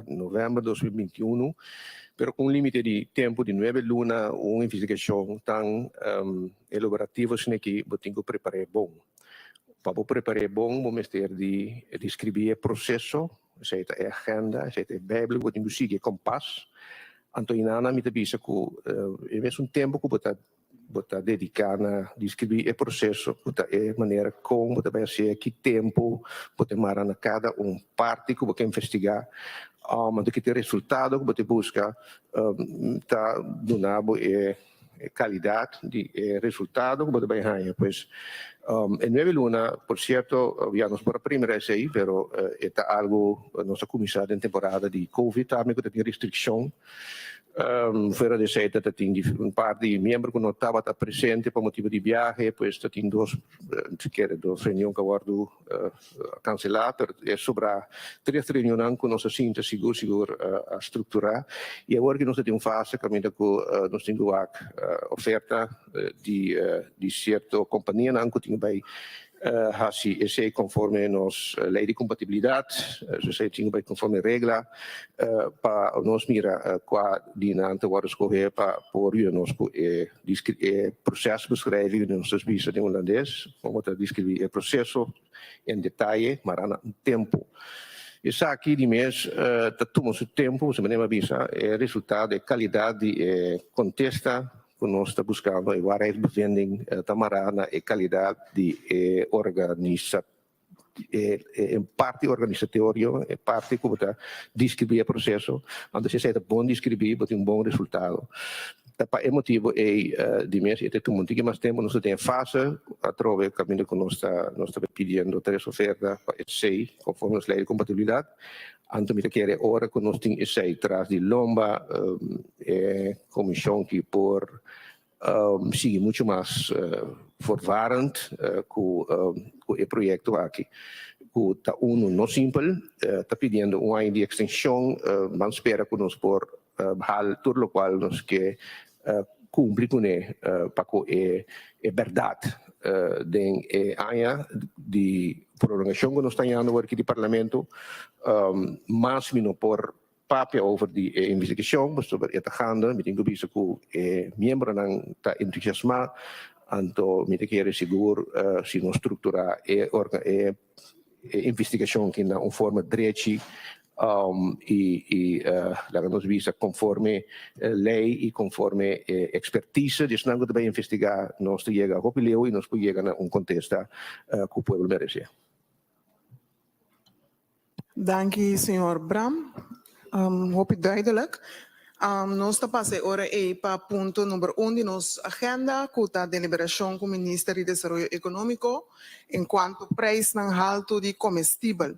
November 2021, pero ku un límite di tempu di 9 luna. Un investigashon tan elaborativo aki, bo tin ku prepará bon. Pa prepará bon, bo mester di deskribí e proseso, esei ta e agenda, esei ta e Beibel, bo tin ku sigui kompas. Anto, einan mi ta bisa ku e mesun tempu ku bo ta dediká na deskribí e proseso, e manera kon bo ta bai hasi, ki tempu bo ta mara na kada un parti ku bo ke investigá, anto ki resultado ku bo ta buska, ta duna e kalidat di e resultado ku bo ta bai haña. Pues, e 9 luna, por sierto, ya nos por a promé esei, pero ta algu, nos a kuminsá den temporada di Covid, tambe ku tin restrikshon. Fuera di esei, tin un par di miembro ku no tabata presente pa motibu di biahe, pues tin dos, sikiera dos reunion ku a wòrdu kanselá, pero e sobrá tres reunion ku nos a sinta sigur sigur a strukturá. I awor ku nos tin un fase kaminda ku nos tin ku oferta di sierto kompania ku tin bai hasi esei konforme nos lei di kompatibilidat, esei tin bai konforme regla, pa nos mira kua di nan ta wòrdu skohé pa por yuda nos ku e procesbeschrijving, nos ta bisa den hulandes, kon ta deskribí e proseso en detaye, ma na tempu. Esaki di mes ta tuma su tempu, si manera bisa, e resultado, e kalidat di e kontesta ku nos ta buskando, e waarheidsbevinding, ta mará na e kalidat di e organisa e parti organisatorio, e parti ku ta deskribí e proseso. Anto, si ta bon deskribí, tin un bon resultado. Ta pa e motibu ei di mes e ta tuma un tiki mas tempu. Nos tin fase atrobe kaminda ku nos ta pidiendo tres oferta pa esei konforme nos lei di kompatibilidat. Anto mi ta kere ora ku nos tin esei tras di lomba, e komishon ku por sigui muchu mas voortvarend ku e proyekto aki. Ku ta unu no simpel, ta pidiendo un aña di ekstenshon, ban spera ku nos por haal tur lokual nos ke kumpli kuné pa ku e bèrdat den e aña di prolongashon ku nos ta hañando aki di parlamento. Mas mi no por papia over di e investigashon, pasobra e ta gaande. Mi tin ku bisa ku e miembronan ta entusiasmá, anto mi ta kere sigur si nos strukturá e investigashon aki na un forma drechi i laga nos bisa konforme lei i konforme ekspertise di esnan ku ta bai investigá, nos ta yega hopi leu i nos por yega na un kontesta ku pueblo meresé. Danki, señor Bram. Hopi duidelijk. Nos ta pasa ora ei pa punto number 1 di nos agenda, ku ta deliberashon ku Minister di Desaroyo Ekonómiko en kuanto preisnan haltu di komestibel.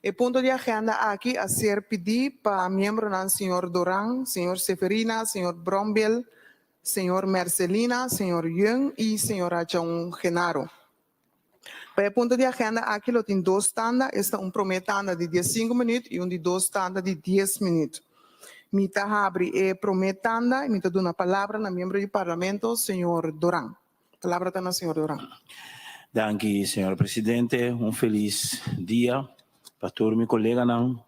E punto di agenda aki a ser pidí pa miembronan señor Doran, señor Seferina, señor Brombil, señor Mercelina, señor Jung i señora Chaun Genaro. Pa e punto di agenda aki lo tin dos tanda, esta un promé tanda di 15 minüt i un di dos tanda di 10 minüt. Mi ta habri e promé tanda i mi ta duna palabra na miembro di parlamento, señor Doran. Palabra ta na señor Doran. Danki, señor presidente. Un felis dia pa tur mi koleganan.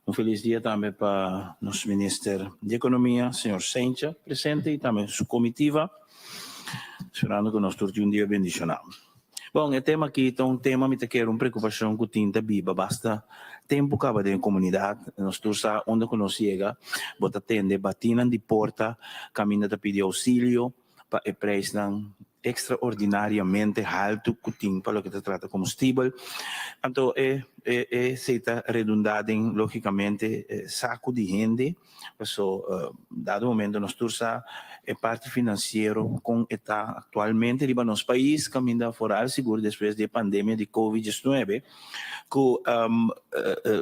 Un felis dia tambe pa nos minister di Ekonomia, señor Cijntje, presente i tambe su komitiva. Sperando ku nos tur tin un dia bendishoná. Bon, e tema aki ta un tema, mi ta kere, un preokupashon ku tin ta biba basta tempu kaba den komunidat. Nos tur sa unda ku nos yega, bo ta tende batinan di porta kaminda ta pidi ousilio pa e preisnan ekstraordinariamente haltu ku tin pa loke ta trata komestibel. Anto e esei ta redundá den lógikamente saku di hende, paso dado momento nos tur sa e parti finansiero kon e ta aktualmente riba nos pais, kaminda foral sigur despues di e pandemia di COVID-19 ku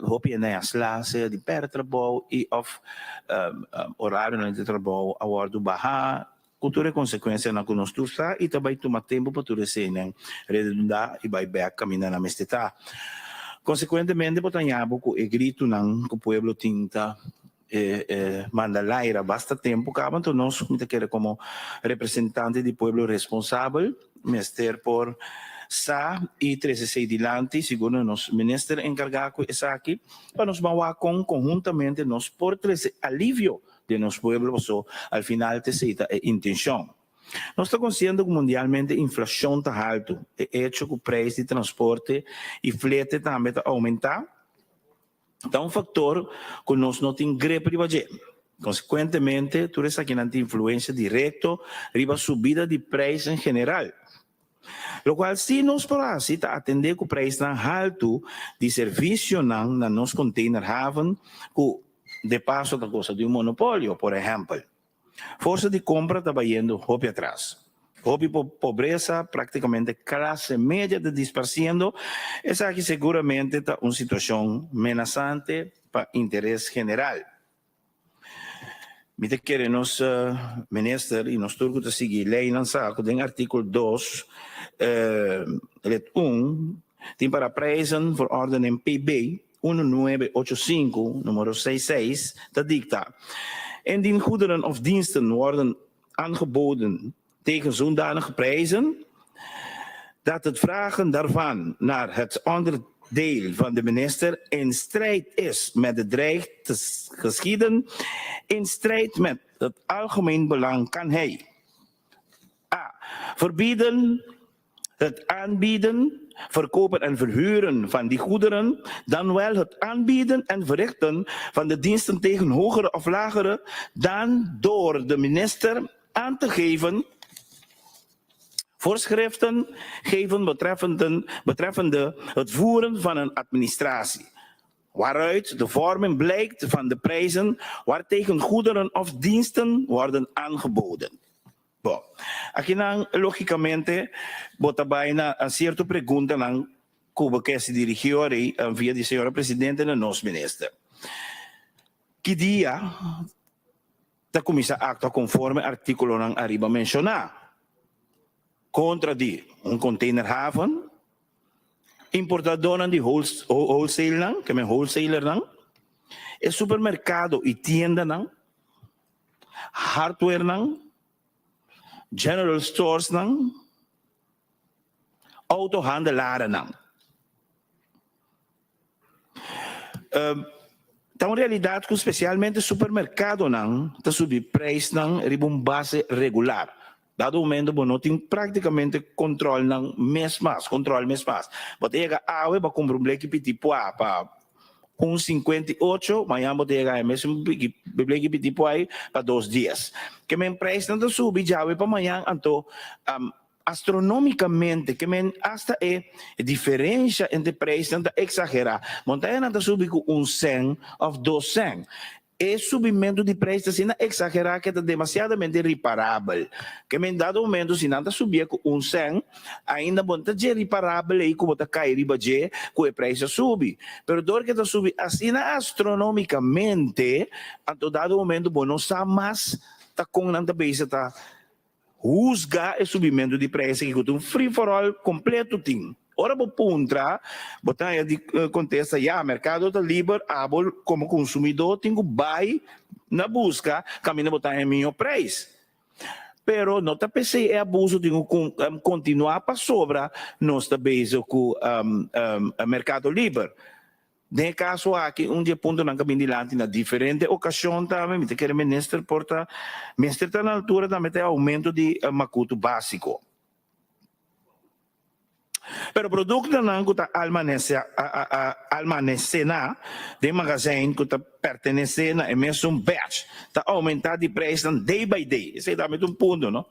hopi hende a sla, sea di pèrdè trabou i òf orarionan di trabou a wòrdu bahá, ku tur e konsekuensianan ku nos tur sa, i ta bai tuma tempu pa tur eseinan redundá i bai bèk kaminda nan mester ta. Konsekuentemente bo ta haña bo ku e gritunan ku pueblo tin ta manda laira basta tempu kaba. Anto nos, mi ta kere, komo representante di pueblo responsabel mester por sa i trese esei dilanti, sigur na nos minister enkargá ku esaki, pa nos ban wak kon konhuntamente nos por trese alivio den nos pueblo, paso al final ta esei ta e intenshon. Nos ta konsiente ku mundialmente inflashon ta haltu, e echo ku preis di transporte i flete tambe ta oumentá, ta un faktor ku nos no tin grip riba dje. Konsekuentemente, tur esakinan tin influensia direkto riba subida di preis en general. Lokual sí nos por hasi ta atendé ku preisnan haltu di servisionan na nos containerhaven ku de paso ta gosa di un monopolio, por ehèmpel. Forsa di kompra ta bayendo hopi atras. Hopi pobresa, praktikamente klase media ta disparsiendo. Esaki seguramente ta un situashon menasante pa interes general. Mi ta kere nos minister i nos tur ku ta sigui leinan sa ku den artíkulo dos let un tin para prijzen verordening PB Unu nuebe ocho sinku, numero seis seis, ta dikta, Indien goederen of diensten worden aangeboden tegen zodanige prijzen, dat het vragen daarvan naar het onderdeel van de minister in strijd is met de dreigt te geschieden in strijd met het algemeen belang kan hij a. Verbieden het aanbieden, verkopen en verhuren van die goederen, dan wel het aanbieden en verrichten van de diensten tegen hogere of lagere dan door de minister aan te geven voorschriften geven betreffende het voeren van een administratie, waaruit de vorming blijkt van de prijzen waartegen goederen of diensten worden aangeboden. Bo, akinan logicamente bo ta bai na cierto preguntanan cu bo ke si dirigi ora ei via di señora Presidente na nos Minister. Ki dia ta cuminsa actua conforme articulonan ariba menciona contra di un containerhaven, importadornan di wholesalenan, ke men wholesalernan, e supermercado y tiendanan, hardwarenan, general storesnan, autohandelarenan. Ta un realidat ku spesialmente supermerkadonan ta subi preisnan riba un base regular. Dado momento bo no tin praktikamente kontrolnan mes mas, kontrol mes mas. Bo ta yega awe bo a kumpra un bleki pitipua pa un 58, mañan bo ta yega e mesun bleki pitipua ei pa dos dies. Ke men preisnan ta subi djawe pa mañan anto astronomikamente, ke men asta e diferensha entre preisnan ta eksagerá. Montañanan ta subi ku un sèn òf dos sèn. E subimentu di preis ta asina eksagerá ke ta demasiadamente riparabel. Ke men dado momento si nan ta subié ku un sèn, ainda bo no ta dje riparabel ei ku bo ta kai riba dje ku e preis a subi. Pero dor ke ta subi asina astronomikamente, anto dado momento bo no sa mas ta kon nan ta bisa ta Husga e subimentu di prijs aki ku ta un free for all kompleto tin. Ora bo puntra, bo ta haña di kontesta, ya, merkado ta liber, abo komo konsumidó tin ku bai na buska kaminda bo ta haña mihó prijs. Pero no ta p'esei e abuso tin ku kontinuá pasobra nos ta bezig ku merkado liber. Den e kaso aki un di e puntonan ku a bin dilanti na diferente okashon tambe, mi ta kere minister por ta mester ta na altura tambe ta e oumento di makutu básiko. Pero produktonan ku ta almasená den magazijn ku ta pertenesé na e mesun batch ta oumentá di preisnan day by day. Esei tambe ta un punto, no?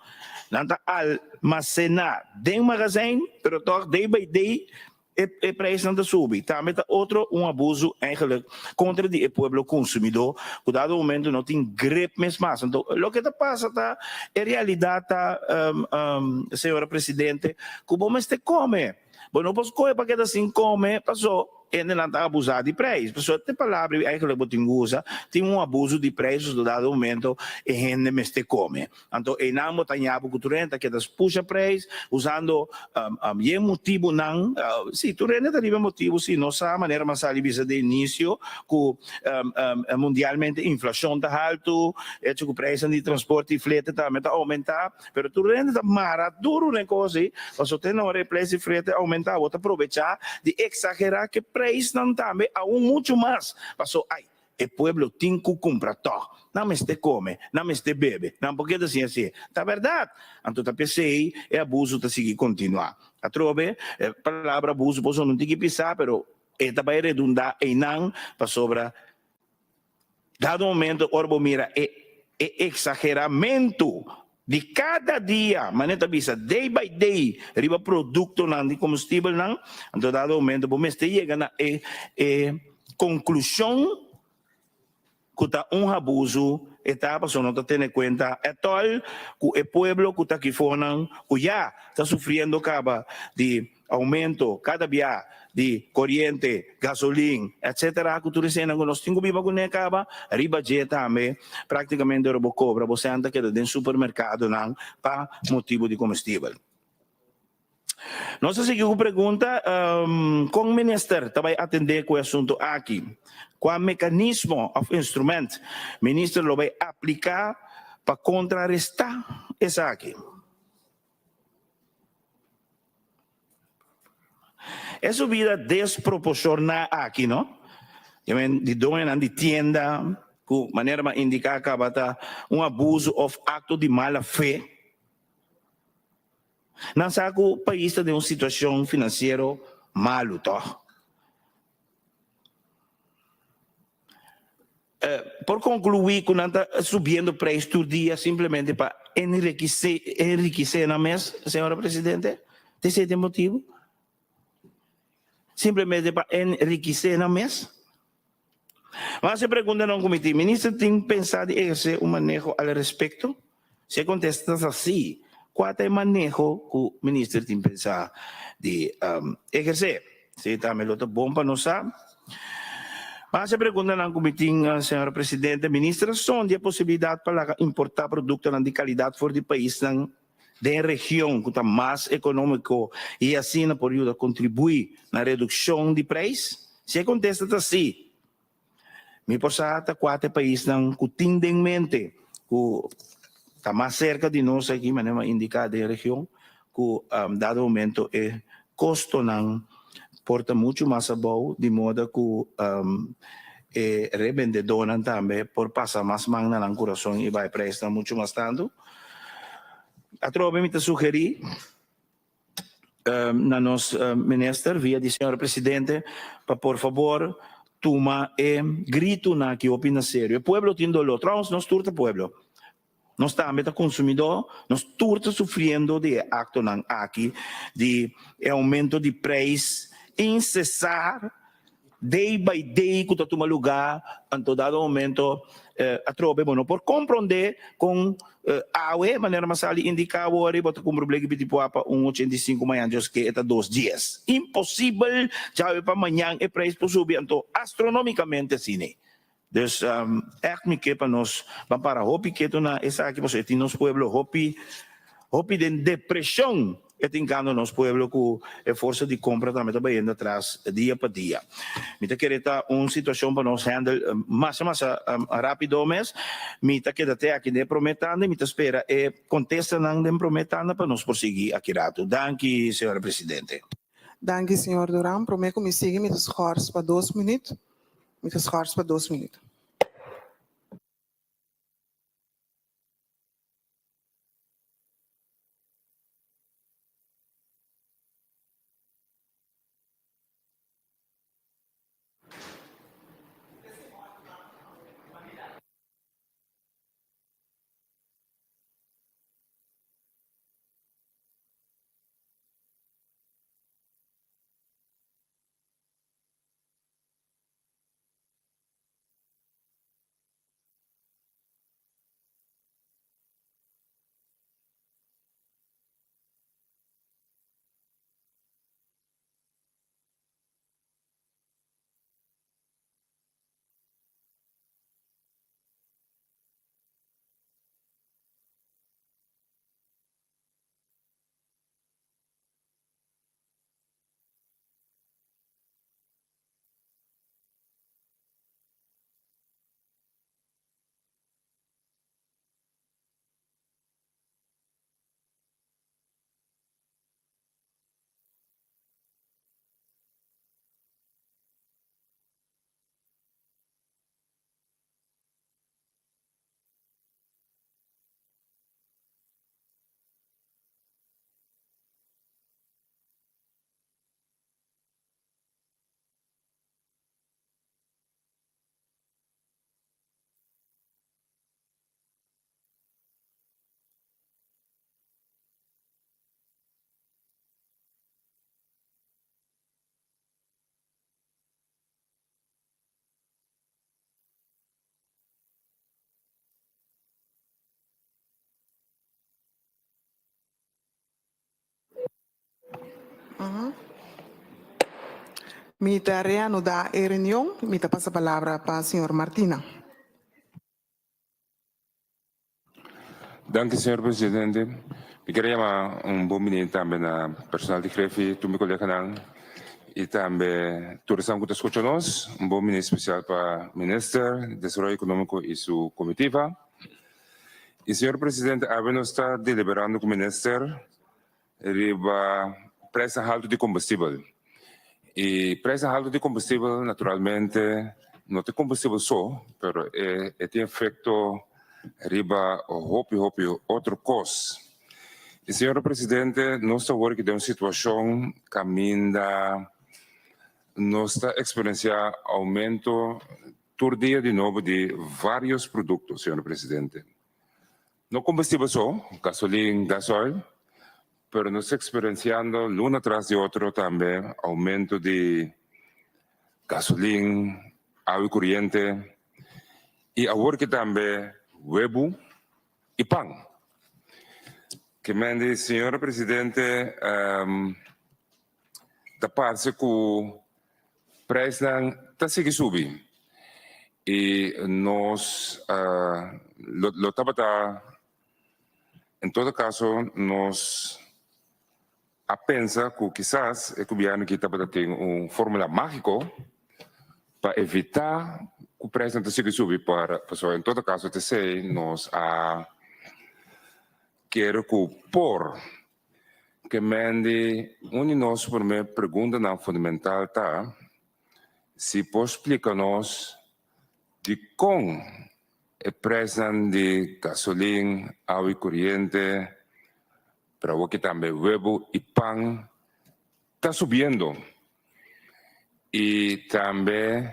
Nan ta almasená den magazijn, pero tòg day by day E prijsnan ta subi. Tambe ta otro un abuso eigenlijk kontra di e pueblo konsumidó ku dado momento no tin grip mes mas. Anto loke ta pasa ta e realidat ta señora presidente ku bo mester kome. Bo no por skohe pa keda sin kome paso. Hendenan ta abusá di preis. Pasobra te palabra eigenlijk bo tin ku usa, tin un abuso di preis pasobra dado momento e hende mester kome. Anto einan bo ta ña bo ku tur hende ta keda pusha preis usando yen motibunan. Si, tur hende ta riba e motibu, si nos sa manera mi a sali bisa den inisio ku mundialmente inflashon ta haltu, echo ku preisnan di transporte i flete tambe ta oumentá. Pero tur hende ta mara duru den kos ei, pasobra te na ora e preis di frete oumentá, bo ta probechá di eksagerá ku e preisnan tambe aun muchu mas. Pasobra ai, e pueblo tin ku kumpra tòg. Nan mester kome, nan mester bebe, nan por keda sin hasié. Ta bèrdat! Anto ta p'esei e abusu ta sigui kontinuá. Atrobe, e palabra abusu por sona un tiki pisá, pero e ta bai redundá einan pasobra Dado momento ora bo mira e e eksageramentu di kada dia, manera ta bisa day by day riba produktonan di komestibelnan, anto dado momento bo mester yega na e e konklushon ku ta un habusu e ta pasobra no ta tene kuenta ètòl ku e pueblo ku ta akifonan ku ya ta sufriendo kaba di Aumento kada bia di koriente, gasolin, etc. Ku tur eseinan ku nos tin ku biba kuné kaba, riba dje tambe praktikamente ora bo kobra bo sèn ta keda den supermerkadonan pa motibu di komestibel. Nos ta sigui ku pregunta, Kon minister ta bai atendé ku e asuntu aki? Kua mekanismo òf instrument minister lo bai apliká pa kontrarestá esaki? E subida desproporcioná aki no, ya men di doñonan di tienda ku manera mi a indiká kaba ta un abuso òf akto di mala fe. Nan sa ku pais ta den un situashon finansiero malu tòg. Por conclui cu nan ta subiendo prijs tur dia simplemente pa enriquece nan mes, señora Presidente? Ta esey ta e motibo? Simplemente pa enriquece nan mes? Mas e preguntanan cu mi tin, Minister tin pensa di eherce un maneho al respecto? Si e contesta ta si, cua ta e maneho cu Minister tin pensa di eherce? Si tambe lo ta bon pa nos sa. Mas e preguntanan cu mi tin, Señora Presidente, Minister a sondia e posibilidad pa laga importa productonan di calidad for di paisnan den region cu ta mas economico y asina por yuda contribui na reduccion di prijs? Si e contesta ta si, Mi por sa ta kua ta e paisnan ku tin den mente ku ta mas serka di nos aki, manera mi a indiká den region, ku dado momento e kostonan por ta muchu mas abou, di moda ku e rebendedónan tambe por pasa mas man na nan kurason i bai preisnan muchu mas tantu. Atrobe mi ta sugerí. na nos minister via di señor presidente pa por fabor tuma e gritonan aki hopi na serio. E pueblo tin dolor. Trouwens nos tur ta pueblo. Nos tambe ta consumidor. Nos tur ta sufriendo di e actonan aki di e aumento di prijs incesar Day by day ku ta tuma lugá, anto dado momento atrobe bo no por komprondé kon awe, manera mi a sali indiká awor, bo ta kumpra un bleki pitipua pa un 85 mañan dios ke e ta dos dies. Imposibel djawe pa mañan e preis por subi anto astronomikamente asina. Dus ègt mi ke pa nos ban para hopi ketu na esaki pasobra e tin nos pueblo hopi hopi den depreshon. E tin kando nos pueblo ku e forsa di kompra tambe ta bayendo atras dia pa dia. Mi ta kere ta un situashon pa nos handle masha masha rapido mes. Mi ta keda te aki den e prome tanda i mi ta spera e kontestanan den prome tanda pa nos por sigui aki ratu. Danki, señora Presidente. Danki, señor Duran. Prome ku mi sigui mi ta schors pa dos minüt. Mi ta schors pa dos minüt. Mi ta reanudá e reunion. Mi ta pasa palabra pa señor Martina. Danki, señor presidente. Mi kier a yama un bon bini tambe na personal di Grefi, tur mi coleganan y tambe tur esnan cu ta scucha nos. Un bon bini special pa Minister di Desaroyo Economico y su comitiva. Y señor presidente, awe nos ta deliberando cu Minister riba prijsnan halto di combustibel. Y prijsnan halto di combustibel naturalmente no ta e combustibel so, pero e e tin efecto riba hopi hopi otro cos. Y señor presidente, nos ta wor aki den un situacion caminda nos ta experiencia aumento tur dia di nobo di varios producto, señor presidente. No kombustibel so, gasolin, gasoil, pero nos ta eksperensiando luna tras di otro tambe oumento di gasolin, awa i kuriente i awor ki tambe webu i pan. Ke men di señora presidente ta parse ku Prijsnan ta sigui subi y nos lo tabata, en todo caso nos a pensa cu kisas e gobierno aki tabata tin un formula magico pa evita cu prijsnan ta sigui subi pasobra en todo caso ta esey nos a kere cu por. Ke Mandy, un di nos promé preguntanan fundamental ta si por splika nos dikon e preisnan di gasolin, awa i koriente, pero awoki tambe webu i pan ta subiendo. I tambe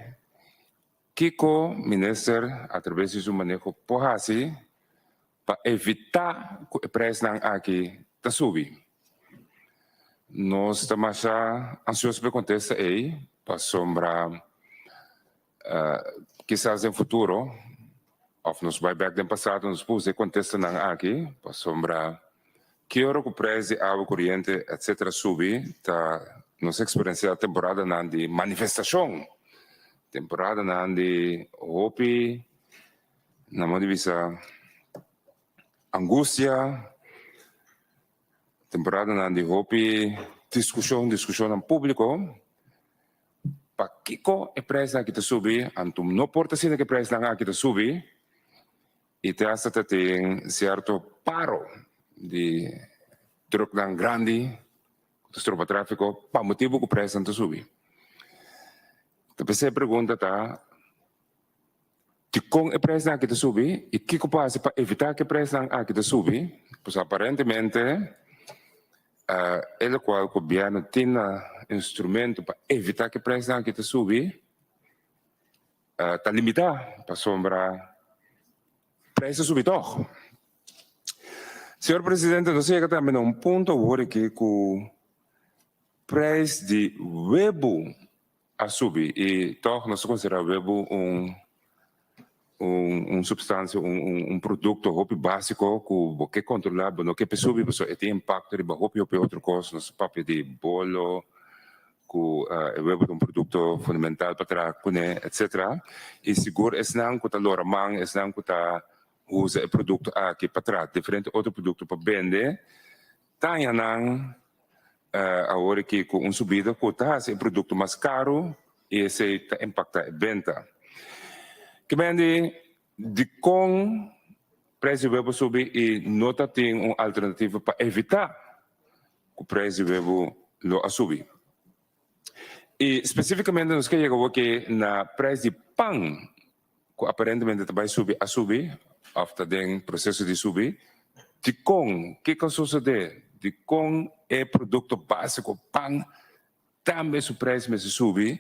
kiko minister atraves di su maneho por hasi Pa evitá ku e preisnan aki ta subi. Nos ta masha ansioso pa e kontesta ei, pasobra kisas den futuro òf nos bai bèk den pasado nos por usa e kontestanan aki, pasobra ki ora ku preis di awa, koriente etsetera subi ta nos eksperensiá temporadanan di manifestashon, temporadanan di hopi. Na modo di bisa angustia, temporadanan di hopi diskushon, diskushonnan públiko, pakiko e preisnan aki ta subi, anto no por ta asina ku e preisnan aki ta subi i te asta ta tin sierto paro di trùknan grandi ku ta stroba tráfiko pa motibu ku preisnan ta subi. Ta p'esei e pregunta ta. Dikon e preisnan aki ta subi i kiko por hasi pa evitá ku e preisnan aki ta subi? Pasobra aparentemente e lokual gobièrnu tin na instrumento pa evitá ku e preisnan aki ta subi ta limitá pasobra preis ta subi tòg. Señor Presidente, nos a yega tambe na un punto awor aki ku preis di webu A subi i tòg nos ta konsiderá webu un un supstansia, un un produkto hopi básiko ku bo ke kontrolá, bo no ke p'e subi pasobra e tin impakto riba hopi hopi otro kos. Nos ta papia di bolo ku e webu ta un produkto fundamental pa traha kuné etsetera. I sigur esnan ku ta lora man, esnan ku ta usa e produkto aki pa traha diferente otro produkto pa bende ta haña nan Awor aki ku un subida ku ta hasi e produkto mas karu i esei ta impaktá e benta. Ke mende dikon preis di webu subi i no ta tin un alternativa pa evitá ku preis di webu lo a subi? I spesifikamente nos ke yega awor aki na preis di pan ku aparentemente ta bai subi a subi òf ta den proseso di subi, dikon? Kiko a sosodé? Dikon e produkto básiko pan tambe su preis mester subi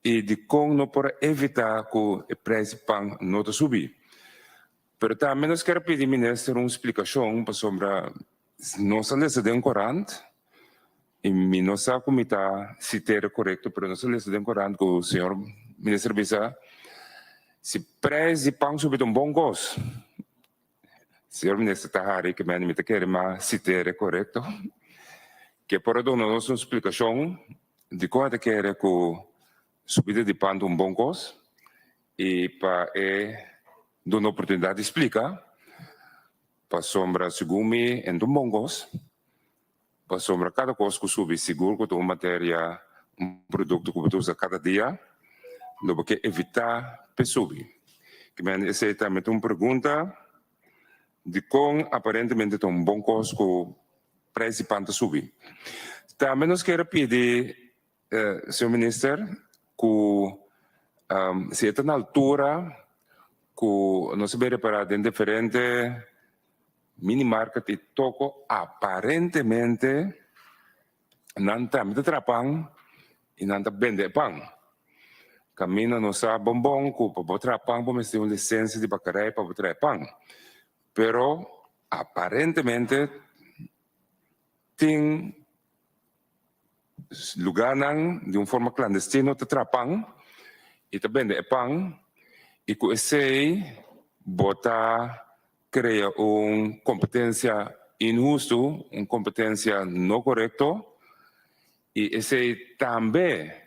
i dikon no por a evitá ku e preis di pan no ta subi? Pero tambe nos kier a pidi minister un splikashon pasobra nos a lesa den korant i mi no sa ku mi ta sitera korekto pero nos a lesa den korant ku señor minister bisa si preis di pan subi ta un bon kos. Señor minister ta hari ke mi ta kere ma sitera korekto. Ke por a duna nos un splikashon dikon e ta kere ku subida di pan ta un bon kos i pa e duna oportunidat di splika pasobra segun mi e no ta un bon kos pasobra kada kos ku subi sigur ku ta un materia un produkto ku bo ta usa kada dia lo bo ke evitá p'e subi. Kimen esei tambe ta un pregunta. Dikon aparentemente ta un bon kos ku prijs di pan ta subi? Tambe nos kier a pidi señor minister ku si e ta na altura ku nos a bin repará den diferente mini market i toko aparentemente Nan tambe ta traha pan i nan ta bende e pan. Kaminda nos sa bon bon ku pa bo traha pan bo mester un lisensia di bakarij pa bo traha e pan. Pero aparentemente tin lugarnan di un forma klandestino ta traha pan i ta bende e pan i ku esei bo ta krea un kompetensia inhustu, un kompetensia no korekto i esei tambe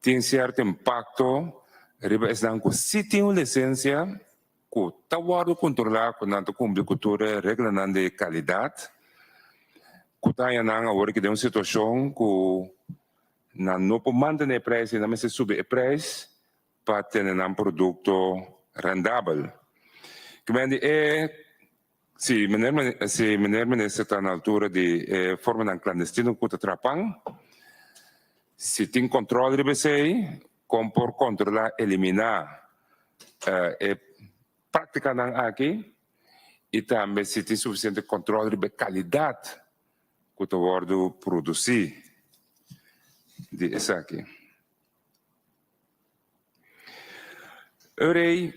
tin sierto impakto riba esnan ku si tin un lisensia ku ta wòrdu kontrolá ku nan ta kumpli ku tur e reglanan di kalidat ku ta haña nan awor aki den un situashon ku nan no por mantené e preis i nan mester subi e preis pa tene nan produkto rendabel. Kimendi e si mener si mener minister ta na altura di e formanan klandestino ku ta traha pan, si tin kòntròl riba esei, kon por kontrolá eliminá e práktikanan aki i tambe si tin sufisiente kòntròl riba e kalidat ku ta wòrdu produsí di esaki. Rey,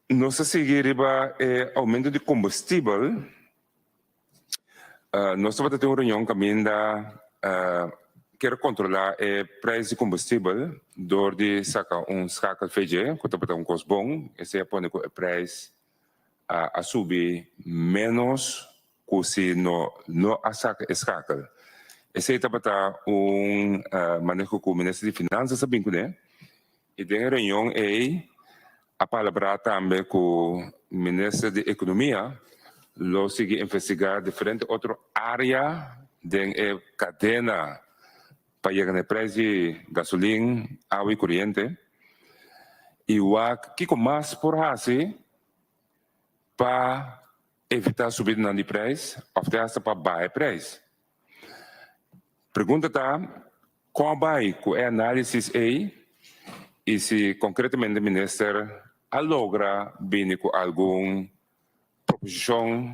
nos ta sigui riba e aumento di kombustibel. Nos tabata tin un reunion kaminda kier kontrolá e preis di kombustibel dor di saka un skakel feje ku tabata un kos bon. Esei a pone ku e preis a subi ménos ku si no no a saka e skakel. Esei tabata un maneho ku Minister di Finanzas a bin kuné i den e reunion ei a palabrá tambe ku Minister di Ekonomia lo sigui investigá diferente otro área den e kadena pa yega na e preis di gasolin, awa i koriente i wak kiko mas por hasi pa evitá subidanan di preis òf te hasta pa baha e preis. Pregunta ta, kon a bai ku e análisis ei i si konkretamente minister a logra bini ku algun proposishon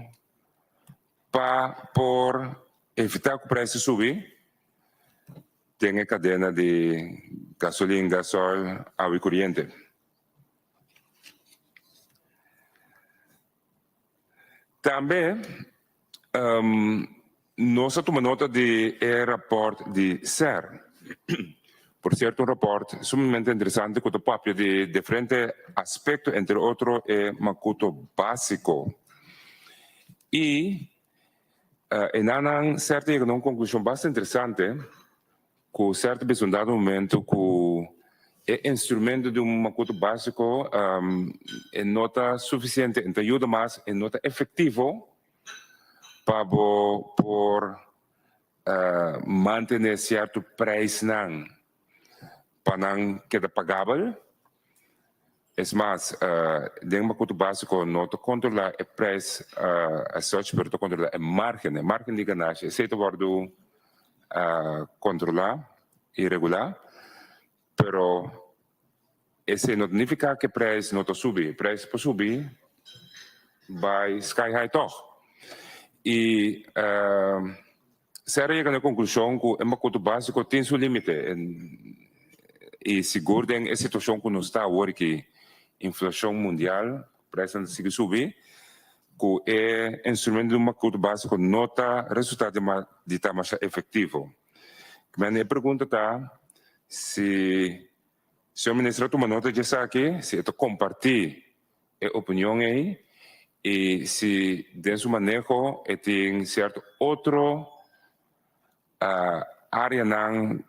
pa por evitá ku preis ta subi den e kadena di gasolin, gasoil, awa i koriente? Tambe nos a tuma nota di e raport di ser. Por cierto un raport sumamente interesante cu ta papia di diferente aspecto entre otro e macuto basico. Y e nannan ser ta yega na un conclusion basta interesante Ku sèrto bes un dado momento ku e instrumento di un makutu básiko e no ta sufisiente, e no ta yuda mas, e no ta efektivo pa bo por mantené sierto preisnan pa nan keda pagabel. Es mas, den makutu básiko no ta kontrolá e preis as such, pero ta kontrolá e márgen, e márgen di ganashi. Esei ta wòrdu kontrolá i regulá, pero esei no ta nifiká ku e preis no ta subi. E preis por subi bai sky high tòg. I Ser a yega na e konklushon ku e makutu básiko tin su límite i sigur den e situashon ku nos ta awor aki, inflashon mundial, preisnan ta sigui subi, ku e instrumento di un makutu básiko no ta resultá di ta masha efektivo. Kmende e pregunta ta si señor minister a tuma nota di esaki, si e ta kompartí e opinion ei. I si den su maneho e tin sierto otro areanan,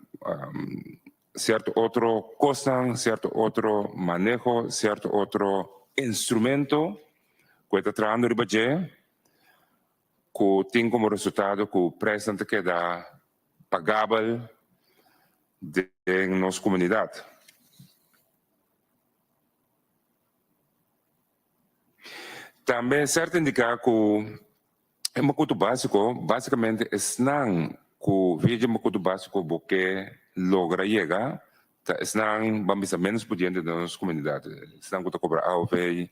sierto otro kosnan, sierto otro maneho, sierto otro instrumento ku e ta trahando riba dje ku tin komo resultado ku preisnan ta keda pagabel den nos komunidat. Tambe ser ta indiká ku e makutu básiko, básikamente esnan ku via dje makutu básiko bo ke logra yega, ta esnan ban bisa ménos pudiente den nos komunidat, esnan ku ta kobra AOV,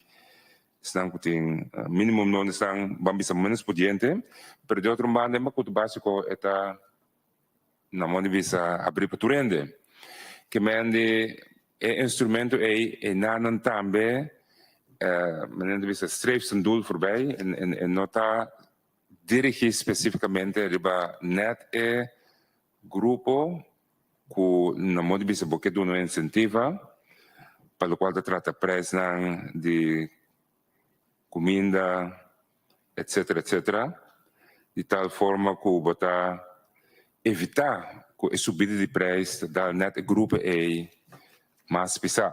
esnan ku tin minimumloon, esnan ban bisa ménos pudiente. Pero di otro banda e makutu básiko e ta na moda di bisa abrí pa tur hende. Ke men di E instrumento ei e nanan tambe manera ta bisa streeft zijn doel voorbij en e no ta dirigi specificamente riba net e grupo cu na modo di bisa bo ke duna un incentiva pa locual ta trata prijsnan di cuminda etcetera etcetera di tal forma cu bo ta evita cu e subida di prijs ta dal net e grupo ey mas pisa.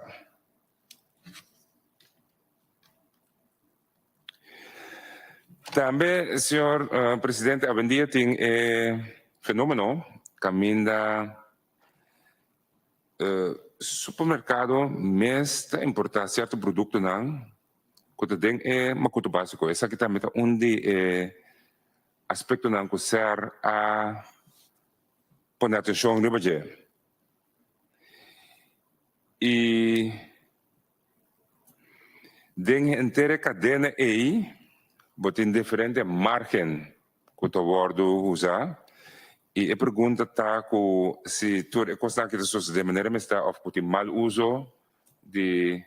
Tambe señor presidente awendia tin e fenomeno caminda Supermerkado mes ta importá sierto produktonan ku ta den e makutu básiko. Esaki tambe ta un di e aspektonan ku ser a pone atenshon riba dje. I den henter e kadena ei bo tin diferente márgen ku ta wòrdu usá i e pregunta ta ku si tur e kosnan aki ta sosodé manera mester òf ku tin mal uso di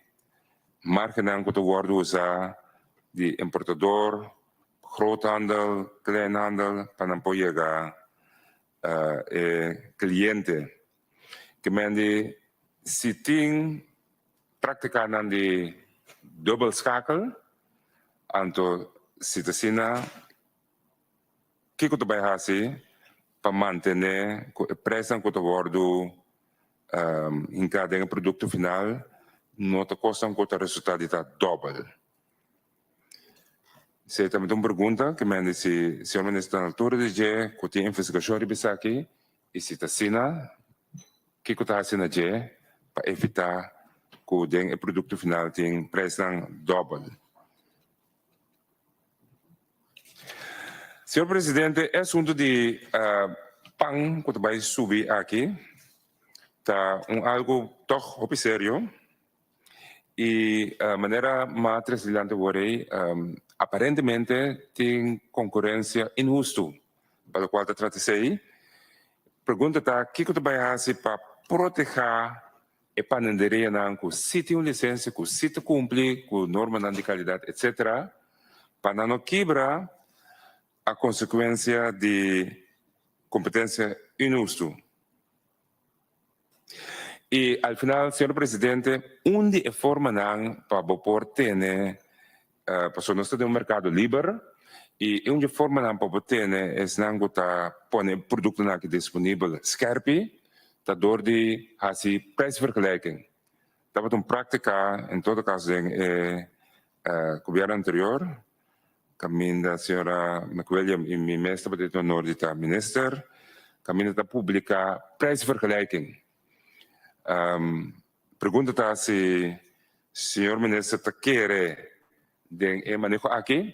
márgennan ku ta wòrdu usá di importador, groothandel, kleinhandel pa nan por yega e kliente. Ke men di si tin práktikanan di dubbel schakel, anto si ta asina kiko ta bai hasi pa mantené ku e preisnan ku ta wòrdu hinká den e produkto final no ta kosnan ku ta resultá di ta dòbel? Esei tambe ta un pregunta ke men di si señor minister ta na altura di dje ku tin investigashon riba esaki i si ta asina kiko ta hasi na dje pa evitá ku den e produkto final tin preisnan dòbel. Señor presidente e asuntu di pan ku ta bai subi aki ta un algu tòg hopi serio. I manera ma trese dilanti awor ei, aparentemente tin konkurensia inhustu pa lokual ta trata esei. Pregunta ta kiko ta bai hasi pa protehá e panaderianan ku si tin un lisensia, ku si ta kumpli ku normanan di kalidat etsetera, pa nan no kibra a konsekuensia di kompetensia inhustu. I al final, señor presidente, un di e formanan pa bo por tene, pasobra nos ta den un merkado liber, i un di e formanan pa bo tene esnan ku ta pone e produktonan aki disponibel skerpi, ta dor di hasi prijsvergelijking. Tabata un práktika, en todo kaso den e gobièrnu anterior, Kaminda señora McWilliam i mi mes tabata tin honor di ta minister, kaminda ta publica prijsvergelijking. Pregunta ta si señor minister ta kere den e maneho aki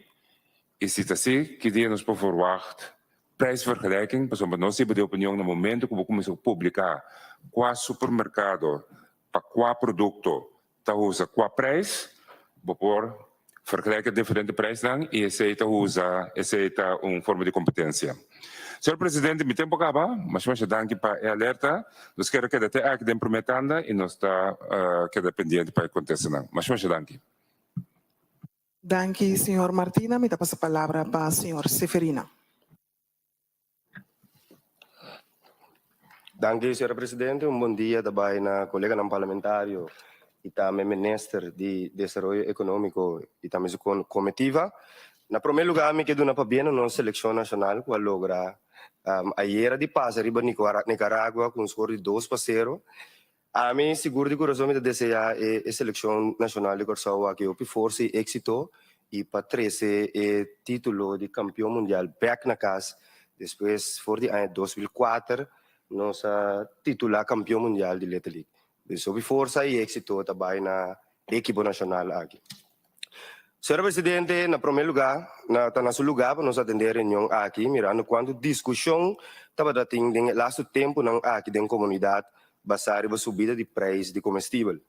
i si ta si, ki dia nos por verwacht prijsvergelijking, pasobra nos riba di opinion na momento ku bo kuminsa publica kua supermerkado pa kua produkto ta usa kua prijs, bo por vergelijke diferente prijsnan i esei ta usa, esei ta un forma di kompetensia. Señor Presidente, mi tempu a kaba, masha masha danki pa e alerta. Nos kere keda te aki den prome tanda i nos ta keda pendiente pa e kontestanan. Masha masha danki. Danki, señor Martina. Mi ta pasa palabra pa señor Seferina. Danki, señora presidente. Un bon dia ta bai na koleganan parlamentario. i tambe Minister di Desaroyo Ekonómiko i tambe su komitiva. Na promé lugá mi ke duna pabien na nos selekshon nashonal ku a logra ayera di pasa riba Nicaragua ku un skor di dos pa sero. Ami sigur di kurason mi ta deseá e selekshon nashonal di Kòrsou aki hopi forsa i éksito i pa trese e título di kampion mundial bèk na kas despues for di aña 2004 nos a titulá kampion mundial di Little League. Dus hopi forsa i éksito ta bai na e ekipo nashonal aki. Señor Presidente, na promé lugá, na ta na su lugá pa nos atendé e reunion aki, mirando kuantu diskushon tabata tin den e lastu tempunan aki den komunidat basá riba subida di preis di komestibel.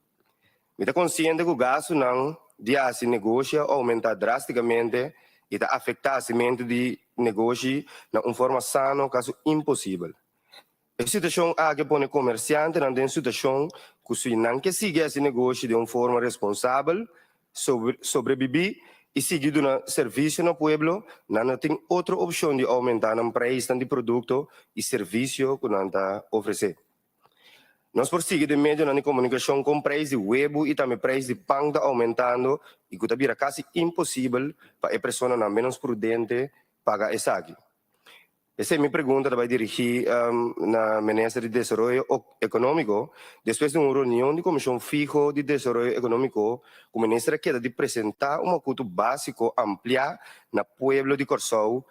Mi ta konsiente ku gastunan di hasi negoshi a oumentá drástikamente i ta afektá hasimentu di negoshi na un forma sano kasu imposibel. E situashon aki a pone komersiantenan den situashon ku si nan ke sigui hasi negoshi den un forma responsabel, sobrebibí i sigui duna servisio na pueblo, nan no tin otro opshon di oumentá nan preisnan di produkto i servisio ku nan ta ofresé. Nos por sigui den medionan di komunikashon kon preis di webu i tambe preis di pan ta oumentando i ku ta bira kasi imposibel pa e personanan ménos prudente paga esaki. Esei mi pregunta ta bai dirigí na Minister di Desaroyo Ekonómiko. Despues di un reunion di Komishon Fiho di Desaroyo Ekonómiko ku Minister a keda di presentá un makutu básiko ampliá na pueblo di Kòrsou.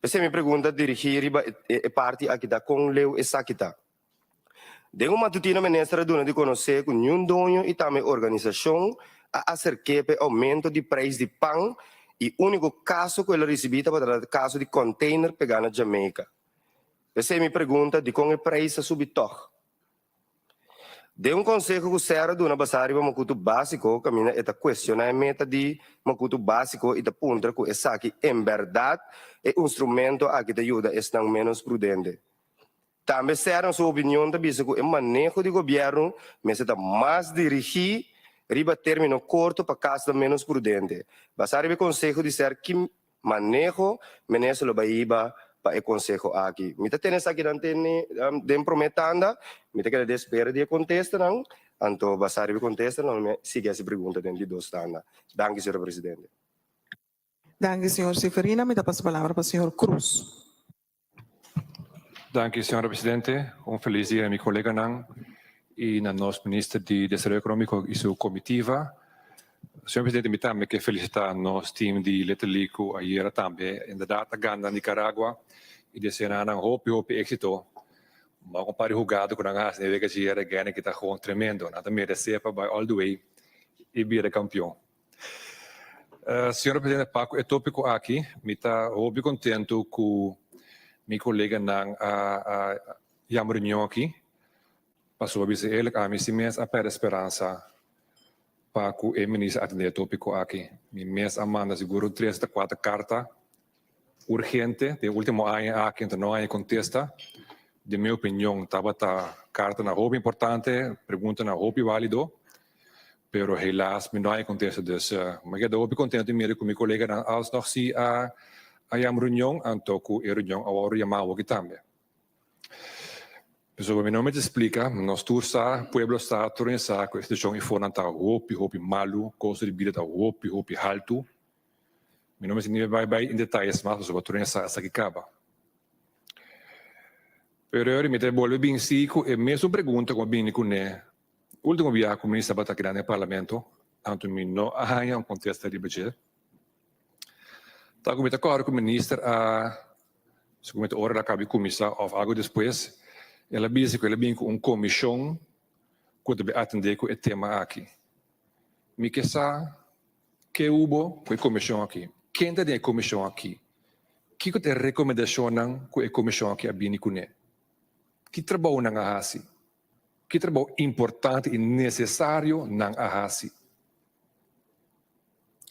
Esei mi pregunta dirigí riba e parti aki ta kon leu esaki ta. Den un matutina Minister a duna di konosé ku niun doño i tambe organisashon a aserk'é pa e oumento di preis di pan i úniko kaso ku el a risibí tabata ta kaso di kònteiner pegá na Jamaica. P'esei mi pregunta dikon e preis a subi tòg. Den un konseho ku SER a duna basá riba makutu básiko kaminda e ta kuestioná e meta di makutu básiko i ta puntra ku esaki enbèrdat e instrumento aki ta yuda esnan ménos prudente. Tambe Serna su opinion ta bisa ku e maneho di gobièrnu mester ta mas dirigí riba término korto pa kasnan ménos prudente. Basá riba e konseho di ser ki maneho minister lo bai hiba pa e konseho aki? Mi ta tene esakinan tene den promé tanda, mi ta keda den espera di e kontestanan, anto basá riba e kontestanan mi sigui hasi pregunta den di dos tanda. Danki señor presidente. Danki señor Seferina, mi ta pasa palabra pa señor Cruz. Danki, señora presidente. Un feliz dia na mi coleganan y na nos minister di Desaroyo Economico y su comitiva. Señor presidente, mi tambe ke felicita nos team di Little League cu ayera tambe inderdaad a gana Nicaragua y desea nan hopi hopi exito. Ma un par di hugado cu nan a haci den e wega djera gana ki ta gewoon tremendo. Nan ta merece pa bay all the way y bira campeon. Señora Presidente, pa ku e tópiko aki mi ta hopi kontentu ku mi koleganan a yama reunion aki, pasobra bisa eerlijk ami si mes a pèrdè speransa pa ku e minister atendé e tópiko aki. Mi mes a manda sigur un tres ta kuater karta urgente den último aña aki, anto no a haña kontesta. Den mi opinion tabata kartanan hopi importante, preguntanan hopi válido. Pero helaas mi no a contesta dus mi keda hopi contento di mira cu mi coleganan alsnog si a a yama reunion anto cu e reunion a worde yama awoki tambe. Pasobra mi no mester splica, nos tur sa, pueblo sa, tur hende sa cu e situacion ifornan ta hopi hopi malu, costo di bida ta hopi hopi haltu. Mi no mester ni bai bai in detayes mas pasobra tur hende sa esaki caba. Pero mi ta bolbe bin si cu e mesun pregunta cu a bini cune Ultimo biaha ku mi tabata keda den parlamento, anto mi no a haña un kontesta riba dje. Ta ku mi ta kòrda ku minister a, según mi ta ora el a kaba di kuminsá òf algu despues, el a bisa ku el a bin ku un komishon ku ta bin atendé ku e tema aki. Mi ke sa ke hubo ku e komishon aki, ken ta den e komishon aki, kiko ta e rekomendashonnan ku e komishon aki a bini kuné, ki trabou nan a hasi. Ki trabou importante i nesesario nan a hasi?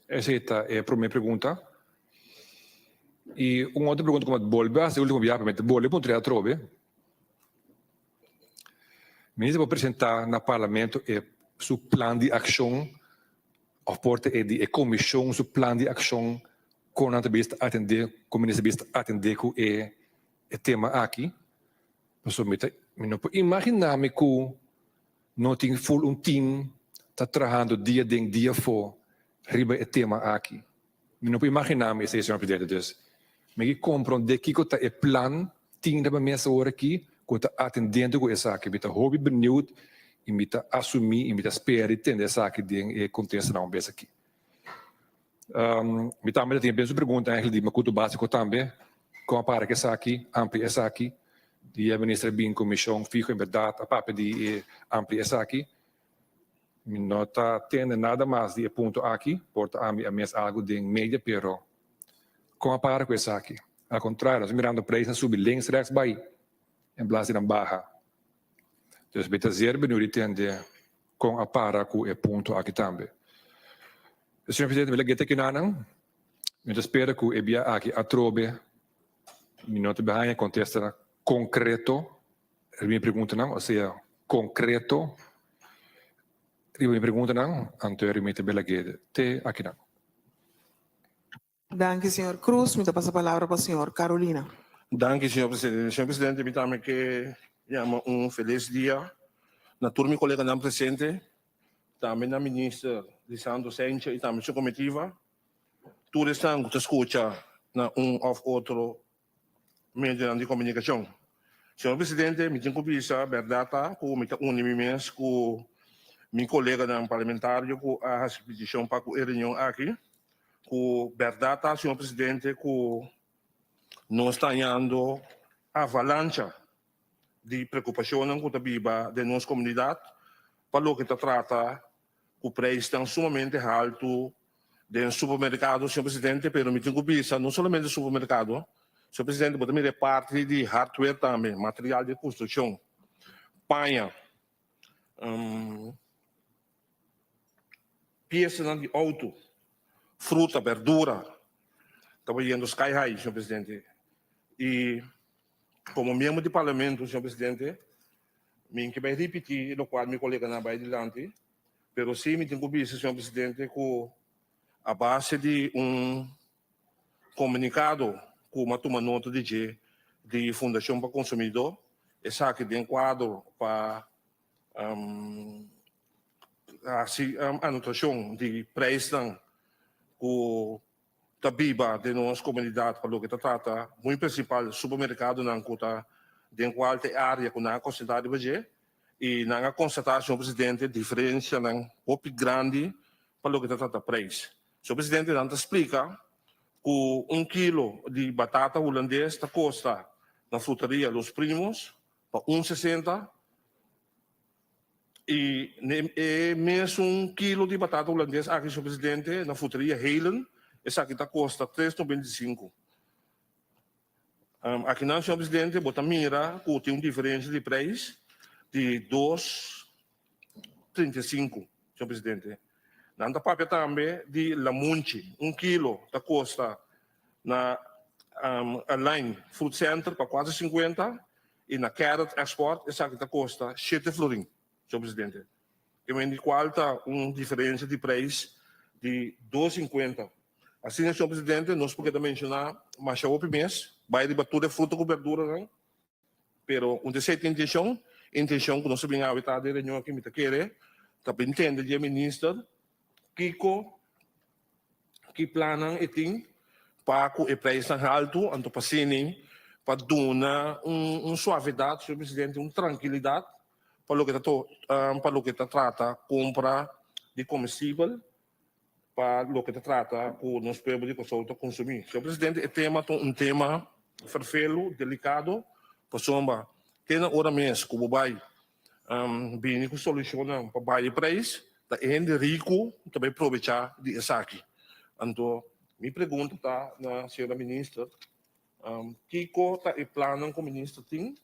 Esei ta e promé pregunta. I un otro pregunta ku mi a bolbe hasi e ultimo biaha, pero mi ta bolbe puntra atrobe. Minister por presentá na Parlamento e su plan di akshon òf por ta e di e komishon su plan di akshon kon nan ta bisa atendé, kon minister bisa atendé ku e tema aki? Pasobra mi ta, mi no por imaginá mi ku no tin ful un team. ta trahando dia den dia afó riba e tema aki. Mi no por imaginá mi esei, señor presidente. Dus mi ke komprondé kiko ta e plan tin riba mesa ora aki ku ta atendendo ku esaki. Mi ta hopi beniut i mi ta asumí i mi ta spera di tende esaki den e kontestanan un bes aki. Mi tambe ta tin e mesun pregunta eigenlijk di Makuto Básiko tambe, kon a para ku esaki, amplia esaki. Di e minister a bin ku mishon fiho en bèrdat a papia di e amplia esaki. Mi no ta tende nada mas di e punto aki, por ta ami a mes algu den media pero kon a para ku esaki? Al kontrario, nos ta mirando preisnan subi links rèks bai en plas di nan baha. Dus mi ta zeer beniuw di tende kon a para ku e punto aki tambe. Señor Presidente, mi la gete kinanan. Mi ta spera ku e bia aki atrobe mi no ta haña kontesta konkreto riba mi preguntanan, osea konkreto riba mi preguntanan, anto mi ta bela gete te akinan. Danki, señor Cruz. Mi ta pasa palabra pa señor Carolina. Danki, señor presidente. Señor presidente, mi tambe ke yama un felis dia na tur mi koleganan presente, tambe na minister Lisandro Sencha i tambe su komitiva, tur esnan ku ta skucha na un òf otro medionan di komunikashon. Señor presidente, mi tin ku bisa bèrdat ta ku mi ta uni mi mes ku mi koleganan parlamentario ku a hasi petishon pa ku e reunion aki, ku bèrdat ta, señor presidente, ku nos ta hañando avalancha di preokupashonnan ku ta biba den nos komunidat pa loke ta trata ku preisnan sumamente haltu den supermerkado, señor presidente, pero mi tin ku bisa no solamente supermerkado, señor presidente, bo ta mira e parti di hardware tambe, material di konstrukshon, paña, piesanan di outo, fruta, berdura, ta bayendo sky high, señor presidente. I komo miembro di parlamento, señor presidente, Mi ke bai ripití lokual mi koleganan a bai dilanti, pero sí mi tin ku bisa, señor presidente, ku a base di un komunikado ku mi a tuma nota di dje di Fundashon pa Konsumidó, esaki den kuadro pa hasi anotashon di preisnan ku ta biba den nos komunidat pa loke ta trata muy prinsipal supermerkadonan ku ta den kual ta e área ku nan a konsentrá riba dje i nan a konstatá, señor presidente, diferensianan hopi grandi pa loke ta trata preis. Señor presidente, nan ta splika ku un kilo di batata hulandes ta kosta na frutaria Los Primos pa un sesenta I e mesun kilo di batata hulandes aki, señor presidente, na fruteria Helen, esaki ta kosta tres 95. Akinan, señor presidente, bo ta mira ku tin un diferensia di preis di 2,35, señor presidente. Nan ta papia tambe di lamunchi, un kilo ta kosta na Align Fruit Center pa 4,50 i na Carrot Export esaki ta kosta shete florin, señor presidente. E men di kual ta un diferensia di preis di 2,50. Asina, señor presidente, nos por keda menshoná masha hopi mes, bai riba tur e fruta ku berduranan, pero un ta esei ta intenshon, intenshon ku nos a bin awe ta den reunion aki mi ta kere ta bin tende di e minister kiko Ki plannan e tin pa ku e preisnan haltu, anto pa sini pa duna un suavedat, señor presidente, un trankilidat pa loke ta pa loke ta trata kompra di komestibel, pa loke ta trata ku nos pueblo di Kòrsou ta konsumí. Señor presidente, e tema ta un tema ferfelu, delikado, pasobra te na ora mes ku bo bai Bini ku solushonnan pa baha e preis, ta e hende riku ta bai probechá di esaki. Anto mi pregunta ta na señora minister, kiko ta e plannan ku minister tin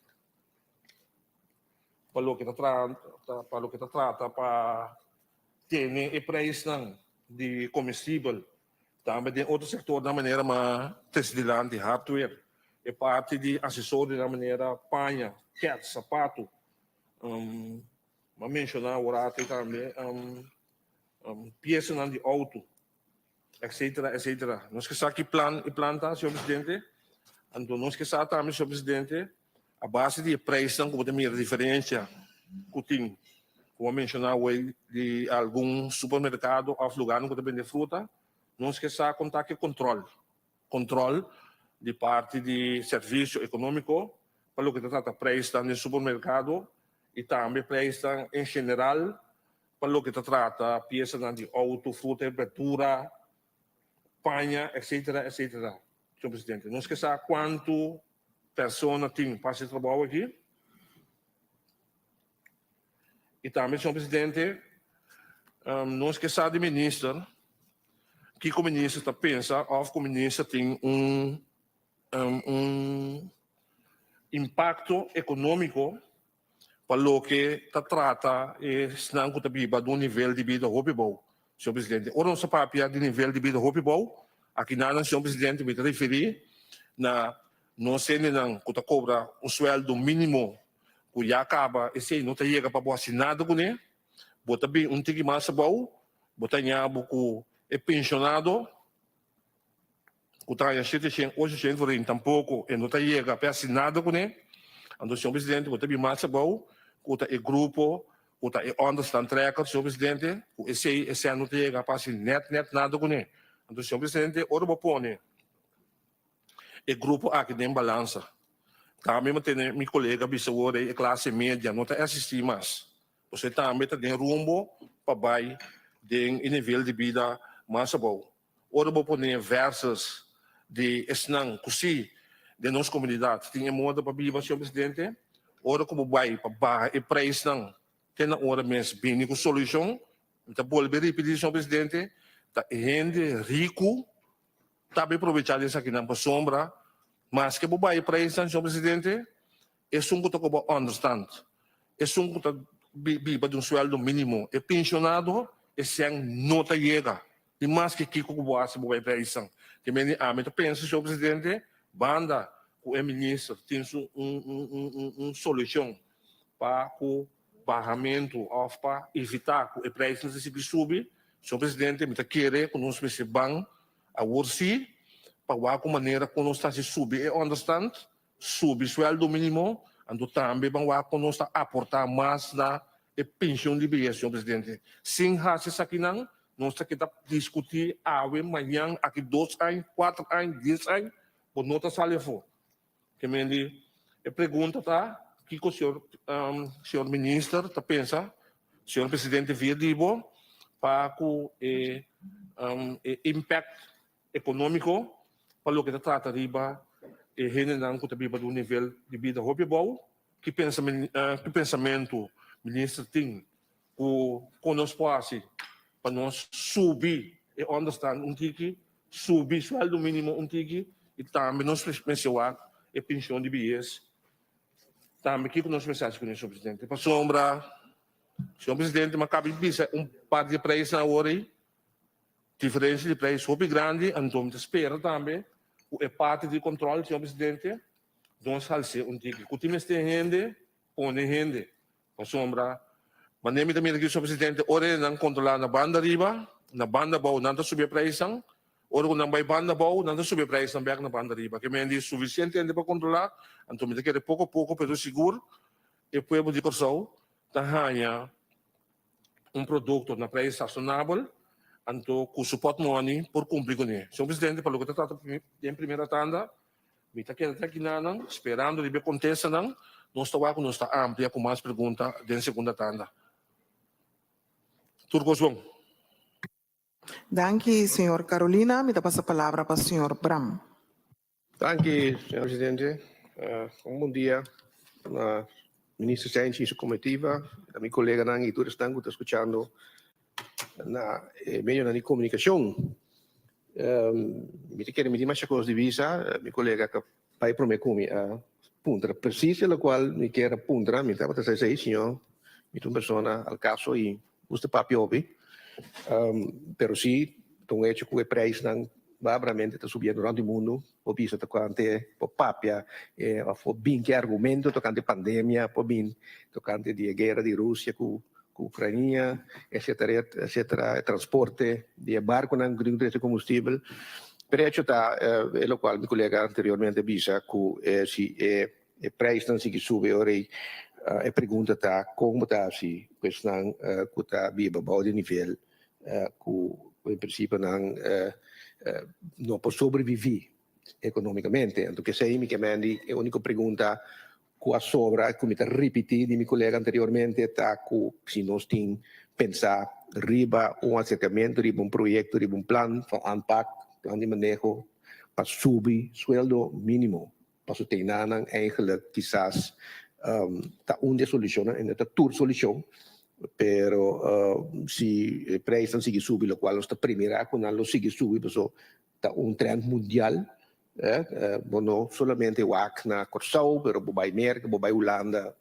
pa loke ta pa loke ta trata pa tene e preisnan di komestibel tambe den otro sektornan manera ma trese dilanti hardware, e parti di asesorionan manera paña, kèts, sapatu. M'a menshoná awor tambe piesanan di outo, etcetera, etcetera. Nos ke sa ki plan e plan ta, señor presidente. Anto nos ke sa tambe, señor presidente, a base di e preisnan ku bo ta mira diferensia ku tin. Ku a menshoná awor di algun supermerkado òf lugánan ku ta bende fruta, nos ke sa kon ta ku kontrol. Kontrol di parti di servisio ekonómiko pa loke ta trata preisnan den supermerkado i tambe preisnan en general pa loke ta trata piesanan di outo, fruta i berdura, paña, etcetera, etcetera. Señor Presidente, nos ke sa kuantu persona tin pa hasi e trabou aki. I tambe, señor Presidente, nos ke sa di minister kiko minister ta pensa òf ku minister tin un un impakto ekonómiko pa loke ta trata esnan ku ta biba den un nivel di bida hopi bou, señor Presidente. Ora nos ta papia di nivel di bida hopi bou, aki nan, señor Presidente, mi ta referí na nos hendenan ku ta kobra un suèldo mínimo ku ya kaba esei no ta yega pa bo hasi nada kuné, bo ta bin un tiki mas abou, bo ta haña bo ku e penshonado ku ta haña shete shen, ocho shen florin tampoko e no ta yega pa e hasi nada kuné. Anto señor presidente bo ta bin mas abou ku ta e grupo ku ta e onderstandtrekker, señor presidente, ku esei esei no ta yega pa hasi nèt nèt nada kuné. Anto señor presidente ora bo pone e grupo aki den balansa. Tambe mi tene mi kolega bisa wor ei e klase media no ta existi mas. Pasobra e tambe ta den rumbo pa bai den e nivel di bida mas abou. Ora bo pone versus di esnan ku si den nos komunidat tin e moda pa biba, señor presidente, ora ku bo bai pa baha e preisnan te na ora mes bini ku solushon, mi ta bolbe ripiti, señor presidente, ta e hende riku Ta bay probecha di esakinan pasobra maske bo bay preisnan, señor presidente, esun ku ta koba onderstand, esun ku ta biba di un sueldo minimo, e pensionado, esei no ta yega di maske kiko ku bo hasi bo bay preisnan. Te mende ami ta pensa, señor presidente, banda ku e minister tin su un solucion pa ku bahamentu òf pa evitá ku e preisnan ta sigui subi, señor presidente, mi ta kere ku nos mester ban awor sí pa wak un manera kon nos ta hasi subi e ònderstant, subi suèldo mínimo, anto tambe ban wak kon nos ta aportá mas na e penshon di beyes, señor presidente. Sin hasi esakinan, nos ta keda diskutí awe, mañan, aki dos aña, kuater aña, dies aña, bo no ta sali afó. Ke men di e pregunta ta kiko señor señor minister ta pensa, señor presidente via di bo pa ku e e impact economico pa loke ta trata riba e hendenan ku ta biba di un nivel di bida hopi abou, ki ki pensamentu minister tin ku kon nos por hasi pa nos subi e onderstand un tiki, subi sueldo minimo un tiki i tambe nos mester wak e pension di biehes tambe. Kiko nos mester hasi kuné, señor presidente? Pasobra, señor presidente, mi a kaba di bisa un par di e preisnan awor ei, diferensia di preis hopi grandi, anto mi ta spera tambe ku e parti di control, señor presidente, nos hals'é un tiki. Ku tin mester hende, pone hende. Pasobra, manera mi ta mira aki, señor presidente, ora e nan kontrolá na banda riba, na banda abou nan ta subi e preisnan, ora ku nan bai banda abou nan ta subi e preisnan bèk na banda riba. Ke men di sufisiente hende pa kontrolá, anto mi ta kere poko poko pero sigur e pueblo di Kòrsou ta haña un produkto na preis rasonabel, anto ku su pòtmòni por kumpli kuné. Señor presidente, pa loke ta trata den primera tanda, Mi ta keda aki nanan, sperando riba e kontestanan. Nos ta wak ku nos ta amplia ku mas pregunta den segunda tanda. Tur kos bon. Danki, señor Carolina. Mi ta pasa palabra pa señor Bram. Danki, señor presidente. Un bon dia na Minister Cijntje y su comitiva, na mi coleganan y tur esnan cu ta scuchando na e medionan di comunicacion. Mi ta kere mi tin masha cos di bisa, mi colega ca bay prome cu mi a puntra precies e locual mi kier a puntra, mi tabata sa esey, señor, mi ta un persona al caso y gusta papia hopi, pero si ta un hecho cu e prijsnan barbaramente ta subiendo rond di mundo, por bisa tocante, por papia of por bin ki argumento tocante pandemia, por bin tocante di e guera di Rusia cu Ucrania, etcetera, etcetera, e transporte di e barconan cu tin cu trece combustibel. Pero e hecho ta, e locual mi colega anteriormente a bisa, cu si e prijsnan sigui subi ora ei. E pregunta ta kon bo ta hasi ku esnan ku ta biba bou di nivel ku en prinsipio nan no por sobreviví ekonómikamente. Anto kesei mi ke mendi e úniko pregunta ku a sobra ku mi ta ripití di mi kolega anteriormente ta ku si nos tin pensá riba un aserkamentu, riba un proyekto, riba un plan van aanpak, plan di maneho pa subi sueldo mínimo. Paso tenanan eigenlijk kisas ta un di e solushonnan en no ta tur solushon, pero si e prijsnan sigui subi lokual nos ta primira ku nan lo sigui subi paso ta un trend mundial, bo no solamente wak na Kòrsou pero bo bai Merka, bo bai Hulanda,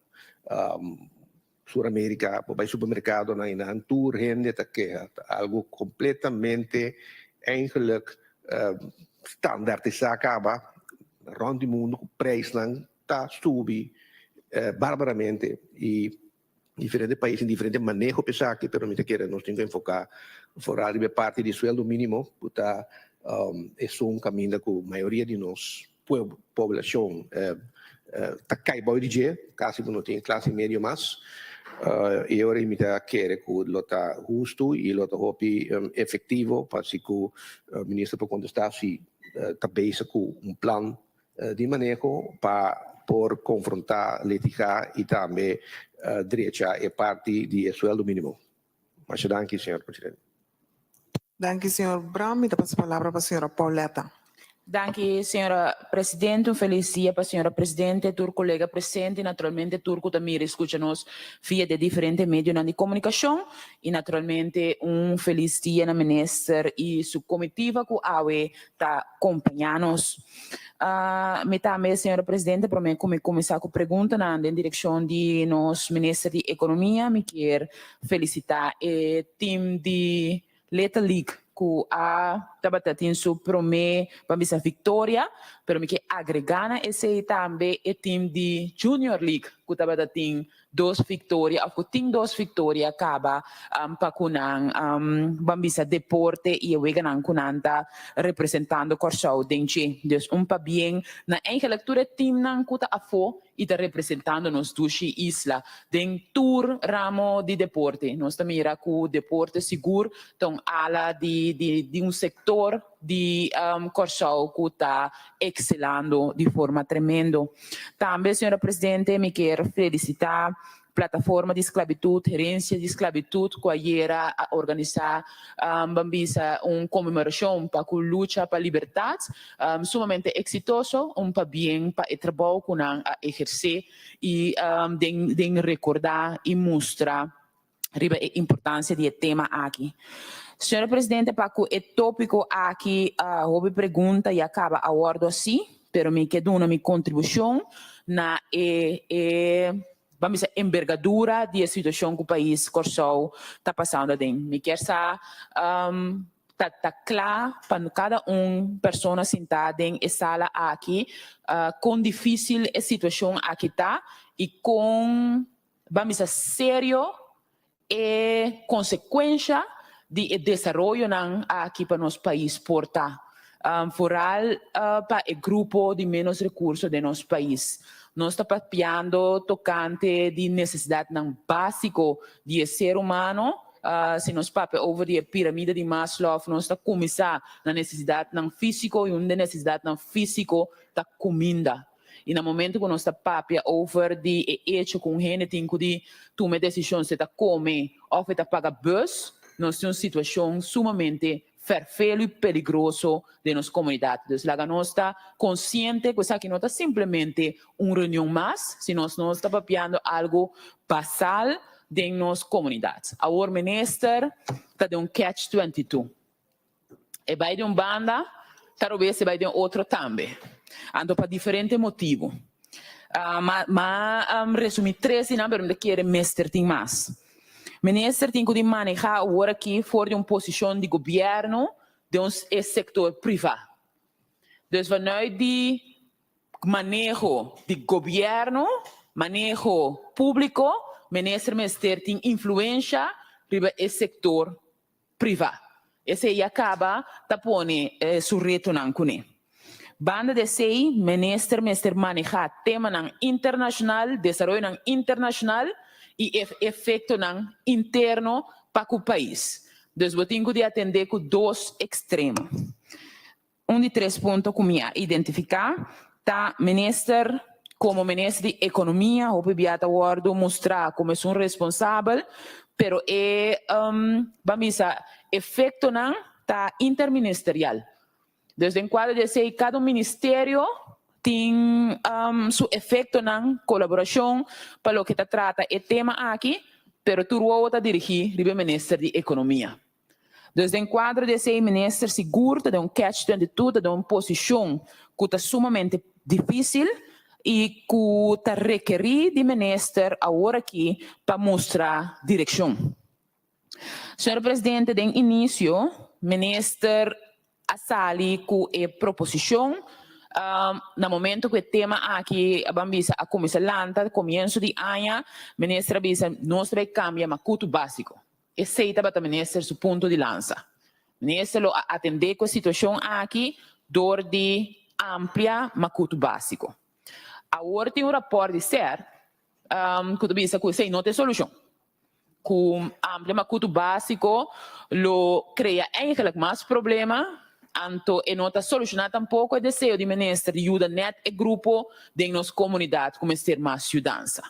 Sur Amerika, bo bai supermerkadonan i nan tur hende ta keha, ta algu kompletamente eigenlijk standardisá kaba rònt di mundu ku preisnan ta subi barbaramente i diferente pais tin diferente maneho pa esaki pero mi ta kere nos tin ku enfoká foral riba e parti di sueldo mínimo ku ta esun kaminda ku mayoria di nos poblashon ta kai bou di dje, kasi bo no tin klase medio mas. E ora mi ta kere ku lo ta hustu i lo ta hopi efektivo pa si ku minister por kontestá si ta bezig ku un plan di maneho pa por konfrontá, litigá i tambe drecha e parti di e sueldo mínimo. Masha danki, señor presidente. Danki señor Bram. Mi ta pasa palabra pa señora Pauletta. Danki señora presidente. Un feliz dia pa señora presidente, tur colega presente y naturalmente tur cu ta mira y scucha nos via di e diferente medionan di comunicacion. Y naturalmente un feliz dia na minister y su comitiva cu awe ta compaña nos. Mi tambe señora presidente prome cu mi cuminsa cu preguntanan den direccion di nos minister di economia mi kier felicita e team di Little League cu a tabata tin su prome pa bisa victoria, pero mi ke agrega na esey tambe e team di Junior League cu tabata tin dos victoria of cu tin dos victoria caba pa cu nan ban bisa deporte y e weganan cu nan ta representando Corsou den dje. Dus un pabien na eigenlijk tur e teamnan cu ta afo y ta representando nos dushi isla den tur ramo di deporte. Nos ta mira cu deporte sigur ta un ala di di un sector di Corsou cu ta excelando di forma tremendo. Tambe, señora Presidente, mi kier felicita Plataforma di Sklabitut, Herensia di Sklabitut ku ayera a organisá ban bisa un konmemorashon pa ku lucha pa libertat sumamente eksitoso, un pabien pa e trabou ku nan a ehersé i den den rekordá i mustra riba e importansia di e tema aki. Señor Presidente pa ku e tópiko aki hopi pregunta ya kaba a wòrdu hasi, pero mi ke duna mi kontribushon na e e ban bisa embergadura di e situashon ku pais Kòrsou ta pasando aden. Mi kier sa ta ta kla pa kada un persona sintá den e sala aki kon difísil e situashon aki ta i kon ban bisa serio E konsekuensha di e desaroyonan aki pa nos pais por ta, vooral pa e grupo di ménos rekurso den nos pais. Nos ta papiando tokante di nesesidatnan básiko di e ser humano. Si nos papia over di e piramide di Maslow, nos ta kuminsá na nesesidatnan físiko i un di e nesesidatnan físiko ta kuminda. I na momento ku nos ta papia over di e echo ku un hende tin ku di tuma e desishon si e ta kome òf e ta paga bus, nos tin un situashon sumamente fèrfelu i peligroso den nos komunidat. Dus laga nos ta konsiente ku esaki no ta simplemente un reunion mas, sino nos ta papiando algu basal den nos komunidat. Awor minister ta den un catch 22. E bai di un banda, ta robes e bai den otro tambe. Anto pa diferente motibu. Ma ma resumi tres di nan, pero mi ta kere mester tin mas. Minister tin ku di maneha awor aki for di un posishon di gobièrnu den un e sektor privá. Dus vanuit di maneho di gobièrnu, maneho públiko, minister mester tin influensha riba e sektor privá. Esei ya kaba ta pone su retonan kuné. Banda di esei, minister mester manehá temanan internashonal, desaroyonan internashonal i e efektonan interno pa ku pais. Dus bo tin ku di atendé ku dos ekstremo. Un di tres punto ku mi a identifiká ta minister komo minister di ekonomia hopi bia ta wòrdu mustrá komo esun responsabel, pero e ban bisa efektonan ta interministerial. Dus den kuadro di esei kada un ministerio tin su efektonan, kolaborashon pa loke ta trata e tema aki, pero tur wowo ta dirigí riba e minister di ekonomia. Dus den kuadro di esei minister sigur ta den un catch 22, ta den un posishon ku ta sumamente difísil i ku ta rekerí di minister awor aki pa mustra direkshon. Señor Presidente, den inicio Minister a sali cu e proposicion na momento cu e tema aki ban bisa a cuminsa lanta comienso di aña, Minister a bisa nos ta bay cambia macutu basico. Esey tabata Minister su punto di lansa. Minister lo a atende cu e situacion aki door di amplia macutu basico. Awor tin un rapport di SER cu ta bisa cu esey no ta e solucion. Ku amplia makutu básiko lo krea eigenlijk mas problema, anto e no ta solushoná tampoko e deseo di minister di yuda nèt e grupo den nos komunidat ku mester mas yudansa.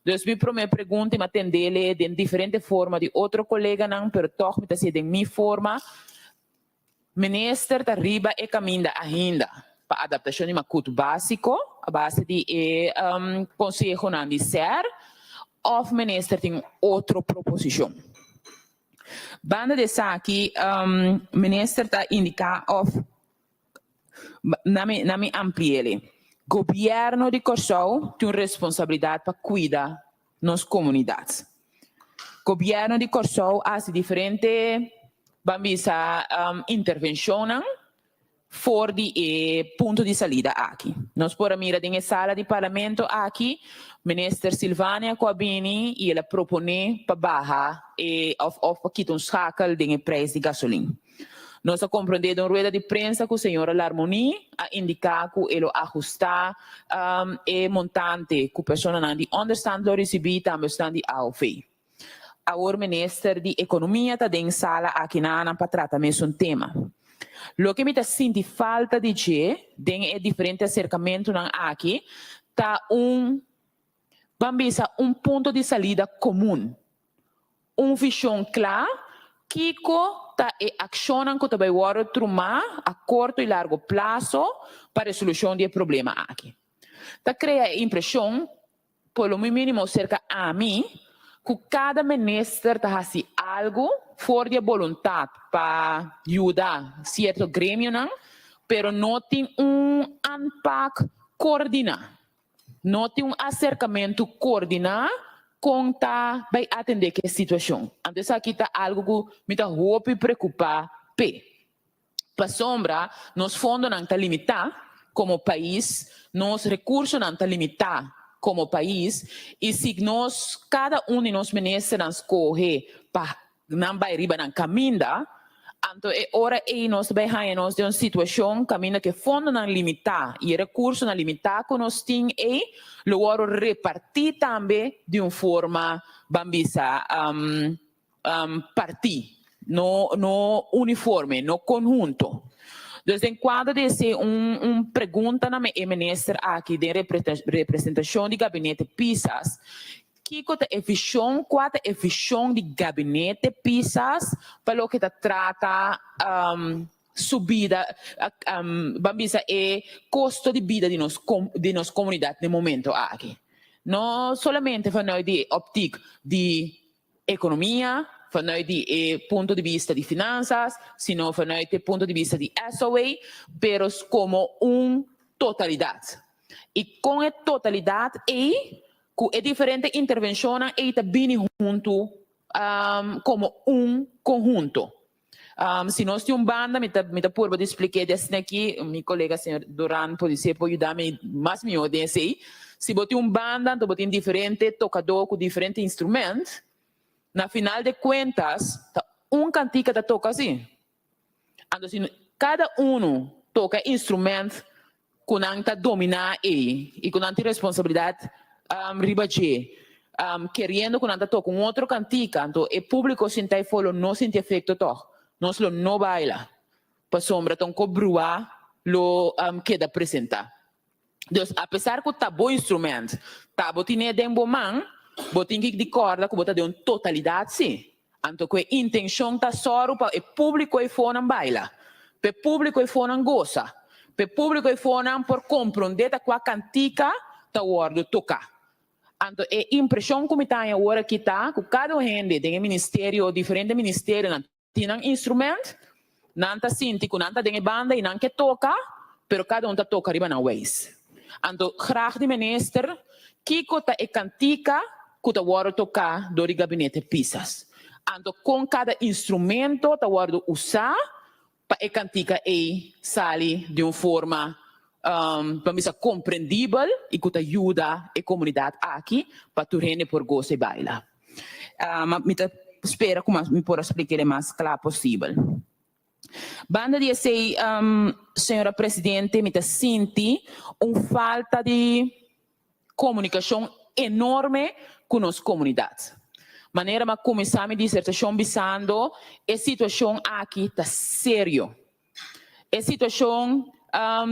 Dus mi promé pregunta i mi a tendele den diferente forma di otro koleganan, pero tòg mi ta hasié den mi forma, Minister ta riba e kaminda ainda pa adaptashon di makutu básiko a base di e konsehonan di ser òf minister tin otro proposishon? Banda di esaki minister ta indiká òf na mi na mi ampli'e Gobièrnu di Kòrsou tin un responsabilidat pa kuida nos komunidat. Gobièrnu di Kòrsou a hasi diferente ban bisa intervenshonnan for di e punto di salida aki. Nos por a mira den e sala di parlamento aki Minister Silvania ku a bini i el a proponé pa baha e òf òf pa kita un schakel den e prijs di gasolin. Nos a komprondé den un rueda di prensa ku señora Larmonie a indiká ku e lo ahustá e montante ku personanan di ònderstand lo risibí tambe esnan di AOV. Awor minister di Ekonomia ta den sala akinanan pa trata mesun tema. Loke mi ta sinti falta di dje den e diferente aserkamentunan aki ta un, ban bisa, un punto di salida komun. Un vishon kla, kiko ta e akshonnan ku ta bai wòrdu trumá a korto i largo plaso pa resolushon di e problema aki. Ta krea e impreshon, por lo mínimo serka ami, ku kada minister ta hasi algu for di e boluntat pa yuda sierto gremionan, pero no tin un aanpak koordiná. No tin un aserkamentu koordiná kon ta bai atendé ku e situashon. Anto esaki ta algu ku mi ta hopi preokupá p'e. Pasobra nos fondonan ta limitá komo pais, nos rekursonan ta limitá komo pais i si nos kada un di nos ministernan skohe pa nan bai riba nan kaminda, anto e ora ei nos ta bai haña nos den un situashon kaminda ku e fondonan limitá i e rekursonan limitá ku nos tin ei lo wòrdu repartí tambe di un forma, ban bisa, partí, no no uniforme, no konhunto. Dus den kuadro di esei un un pregunta na e minister aki den representashon di gabinete Pisas, Kiko ta e vishon? Kua ta e vishon di Gabinete Pisas pa loke ta trata subida, ban bisa e kosto di bida di nos di nos komunidat den momento aki? No solamente vanuit di e optiek di ekonomia, vanuit di e punto di bista di finansas, sino vanuit e punto di bista di SOA, pero komo un totalidat. I kon e totalidat ei Ku e diferente intervenshonnan ei ta bini huntu komo un konhunto. Si nos tin un banda, mi ta mi ta purba di splik'é di asina aki, mi kolega señor Duran podisé por yuda mi mas mihó den esei. Si bo tin un banda, anto bo tin diferente tokadó ku diferente instrument, na final de kuentas ta un kantika ta toka si. Anto si kada unu toka e instrument. ku nan ta dominá ei i ku nan tin responsabilidat riba dje, keriendo ku nan ta toka un otro kantika, anto e públiko sinta ei for lo no sinti efekto tòg. Nos lo no baila pasobra ta un kos bruá lo keda presentá. Dus apesar ku ta bo instrument, ta bo tin'é den bo man, bo tin ki di kòrda ku bo ta den un totalidat sí. Anto ku e intenshon ta sòru pa e públiko eifonan baila, pa e públiko eifonan gosa, pa e públiko eifonan por komprondé ta kua kantika ta wòrdu toká. Anto e impreshon ku mi ta haña awor aki ta ku kada un hende den e ministerio, diferente ministerionan, Tin nan instrument, nan ta sinti ku nan ta den e banda i nan ke toka, pero kada un ta toka riba nan weis. Anto graag di minister, kiko ta e kantika ku ta wòrdu toká dor di gabinete Pisas? Anto kon kada instrumento ta wòrdu usá pa e kantika ei sali di un forma pa bisa komprendibel i ku ta yuda e komunidat aki pa tur hende por gosa i baila? Mi ta spera ku mi por a splik'é mas kla posibel. Banda di esei, señora presidente, mi ta sinti un falta di komunikashon enorme ku nos komunidat. Manera mi a kuminsá mi disertashon bisando, e situashon aki ta serio. E situashon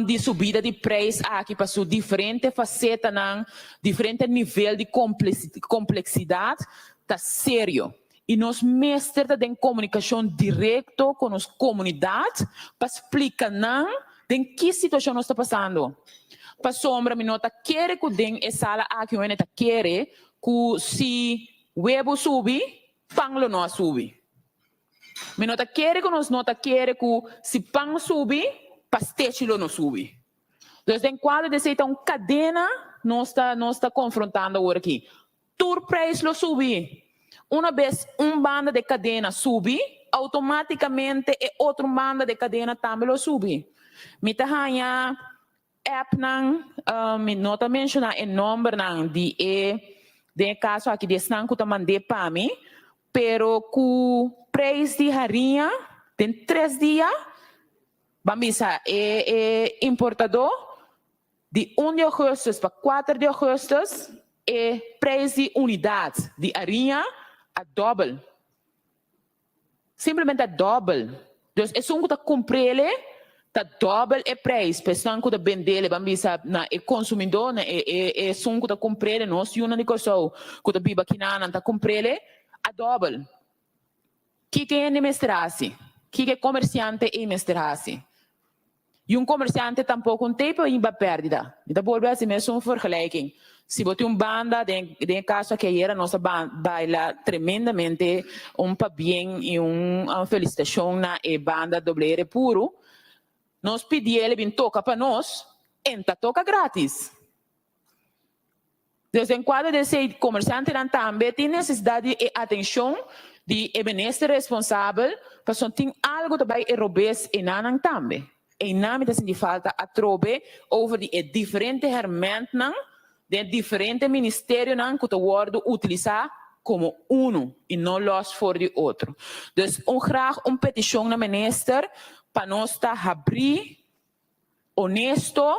di subida di preis aki pa su diferente fasetanan, diferente nivel di kompleksidat ta serio i nos mester ta den komunikashon direkto ku nos komunidat pa splika nan den ki situashon nos ta pasando. Pasobra mi no ta kere ku den e sala aki un hende ta kere ku si webu subi, pan lo no a subi. Mi no ta kere ku nos no ta kere ku si pan subi, pastechi lo no subi. Dus den kuadro di esei ta un kadena nos ta nos ta konfrontando awor aki. Tur preis lo subi. Una bes un banda di e kadena subi, outomátikamente e otro banda di e kadena tambe lo subi. Mi ta haña Appnan, mi no ta menshoná e nòmbernan di e, den e kaso aki di esnan ku ta mand'é pa mi, pero ku preis di hariña den tres dia, ban bisa e e importadó di un di ougùstùs pa kuater di ougùstùs e preis di unidat di hariña a dòbel. Simplemente a dòbel. Dus esun ku ta kumpr'ele ta dòbel e preis pa esnan ku ta bend'ele. Ban bisa na e konsumidó, na e e esun ku ta kumpr'ele, nos yunan di Kòrsou ku ta biba akinan, nan ta kumpr'ele a dòbel. Kiko e hende mester hasi? Kiko e komersiante ei mester hasi? I un komersiante tampoko un tei pa bin ba pèrdida. Mi ta bolbe hasi mesun vergelijking. Si bo tin un banda, den den e kaso aki ayera nos a baila tremendamente un pabien i un felisitashon na e banda WR Puru. Nos pidiel bin toka pa nos, en ta toka gratis. Dus den kuadro di esei komersiantenan tambe tin nesesidat di e atenshon di e minister responsabel pasobra tin algu ta bai e robes enanan tambe. Einan mi ta sinti falta atrobe over di e diferente hermentnan den e diferente ministerionan ku ta wòrdu utilisá komo unu i no lòs for di otro. Dus un graag un petishon na minister pa nos ta habrí honesto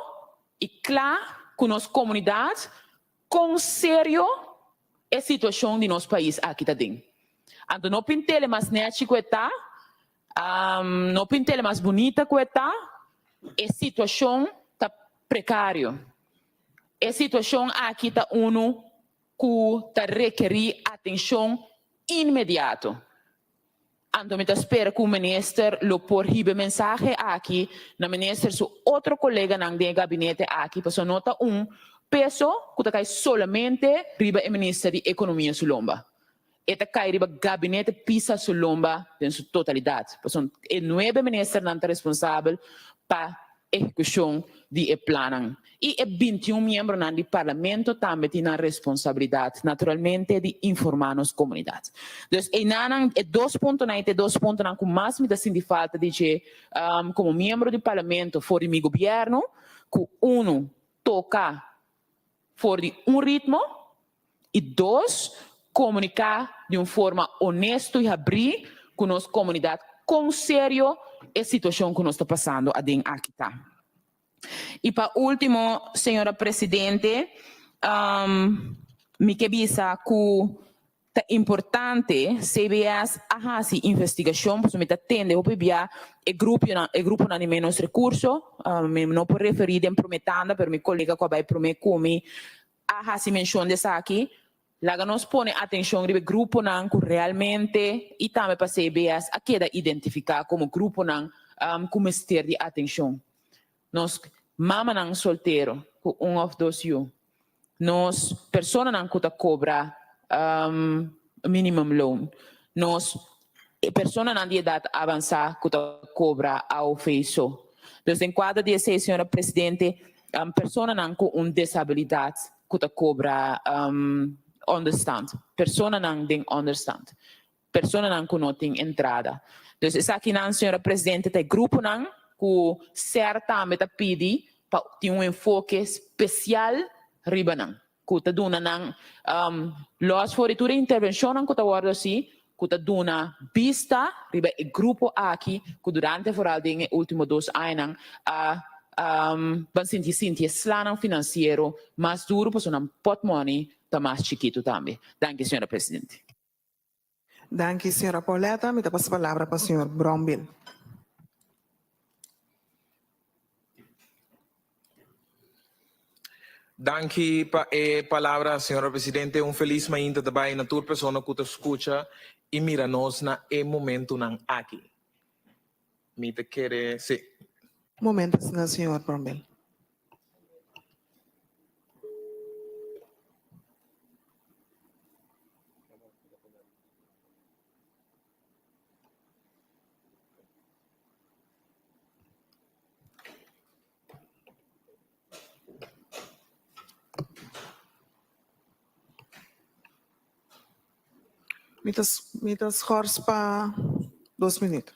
i kla ku nos komunidat kon serio e situashon di nos pais aki ta den. Anto no pint'ele mas nèchi ku e ta, no pint'ele mas bunita ku e ta, e situashon ta prekario. E situashon aki ta unu ku ta rekerí atenshon inmediato. Anto mi ta spera ku minister lo por hiba e mensahe aki na minister su otro koleganan den e gabinete aki pasobra no ta un peso ku ta kai solamente riba e minister di ekonomia su lomba. E ta kai riba gabinete pisa su lomba den su totalidat pasobra e nuebe ministernan ta responsabel pa ehekushon di e plannan i e bintiun miembronan di Parlamento tambe tin nan responsabilidat naturalmente di informá nos komunidat. Dus einanan e dos puntonan ei ta e dos puntonan ku mas mi ta sinti falta di dje komo miembro di Parlamento for di mi gobièrnu ku unu toka for di un ritmo i dos komuniká di un forma honesto i habrí ku nos komunidat kon serio e situashon ku nos ta pasando aden aki ta. I pa último, señora presidente, mi ke bisa ku ta importante CBS a hasi investigashon pasobra mi ta tende hopi bia e grupionan e gruponan di menos rekurso, mi no por referí den promé tanda pero mi kolega ku a bai promé ku mi a hasi menshon di esaki. Laga nos pone atenshon riba e gruponan ku realmente i tambe pa CBS a keda identifiká komo gruponan ku mester di atenshon. Nos mamanan soltero ku un òf dos yu, nos personanan ku ta kobra minimum loan, nos personanan di edat avansá ku ta kobra AOV so. Dus den kuadro di esei, señora presidente, personanan ku un desabilidat ku ta kobra onderstand, personanan den onderstand, personanan ku no tin entrada. Dus esakinan, señora presidente, ta e gruponan ku ser tambe ta pidi pa tin un enfoke spesial riba nan. Ku ta duna nan lòs for di tur e intervenshonnan ku ta wòrdu hasi, ku ta duna bista riba e grupo aki ku durante foral den e último dos añanan a ban sinti sinti e slanan finansiero mas duru pasobra nan pòtmòni ta mas chikitu tambe. Danki señora presidente. Danki señora Pauletta. Mi ta pasa palabra pa señor Brownbill. Danki pa e palabra, señora presidente. Un felis mainta ta bai na tur persona ku ta skucha i mira nos na e momentunan aki. Mi ta kere, sí. Momento, señor Brownbill. Mi ta mi ta schors pa dos minuut.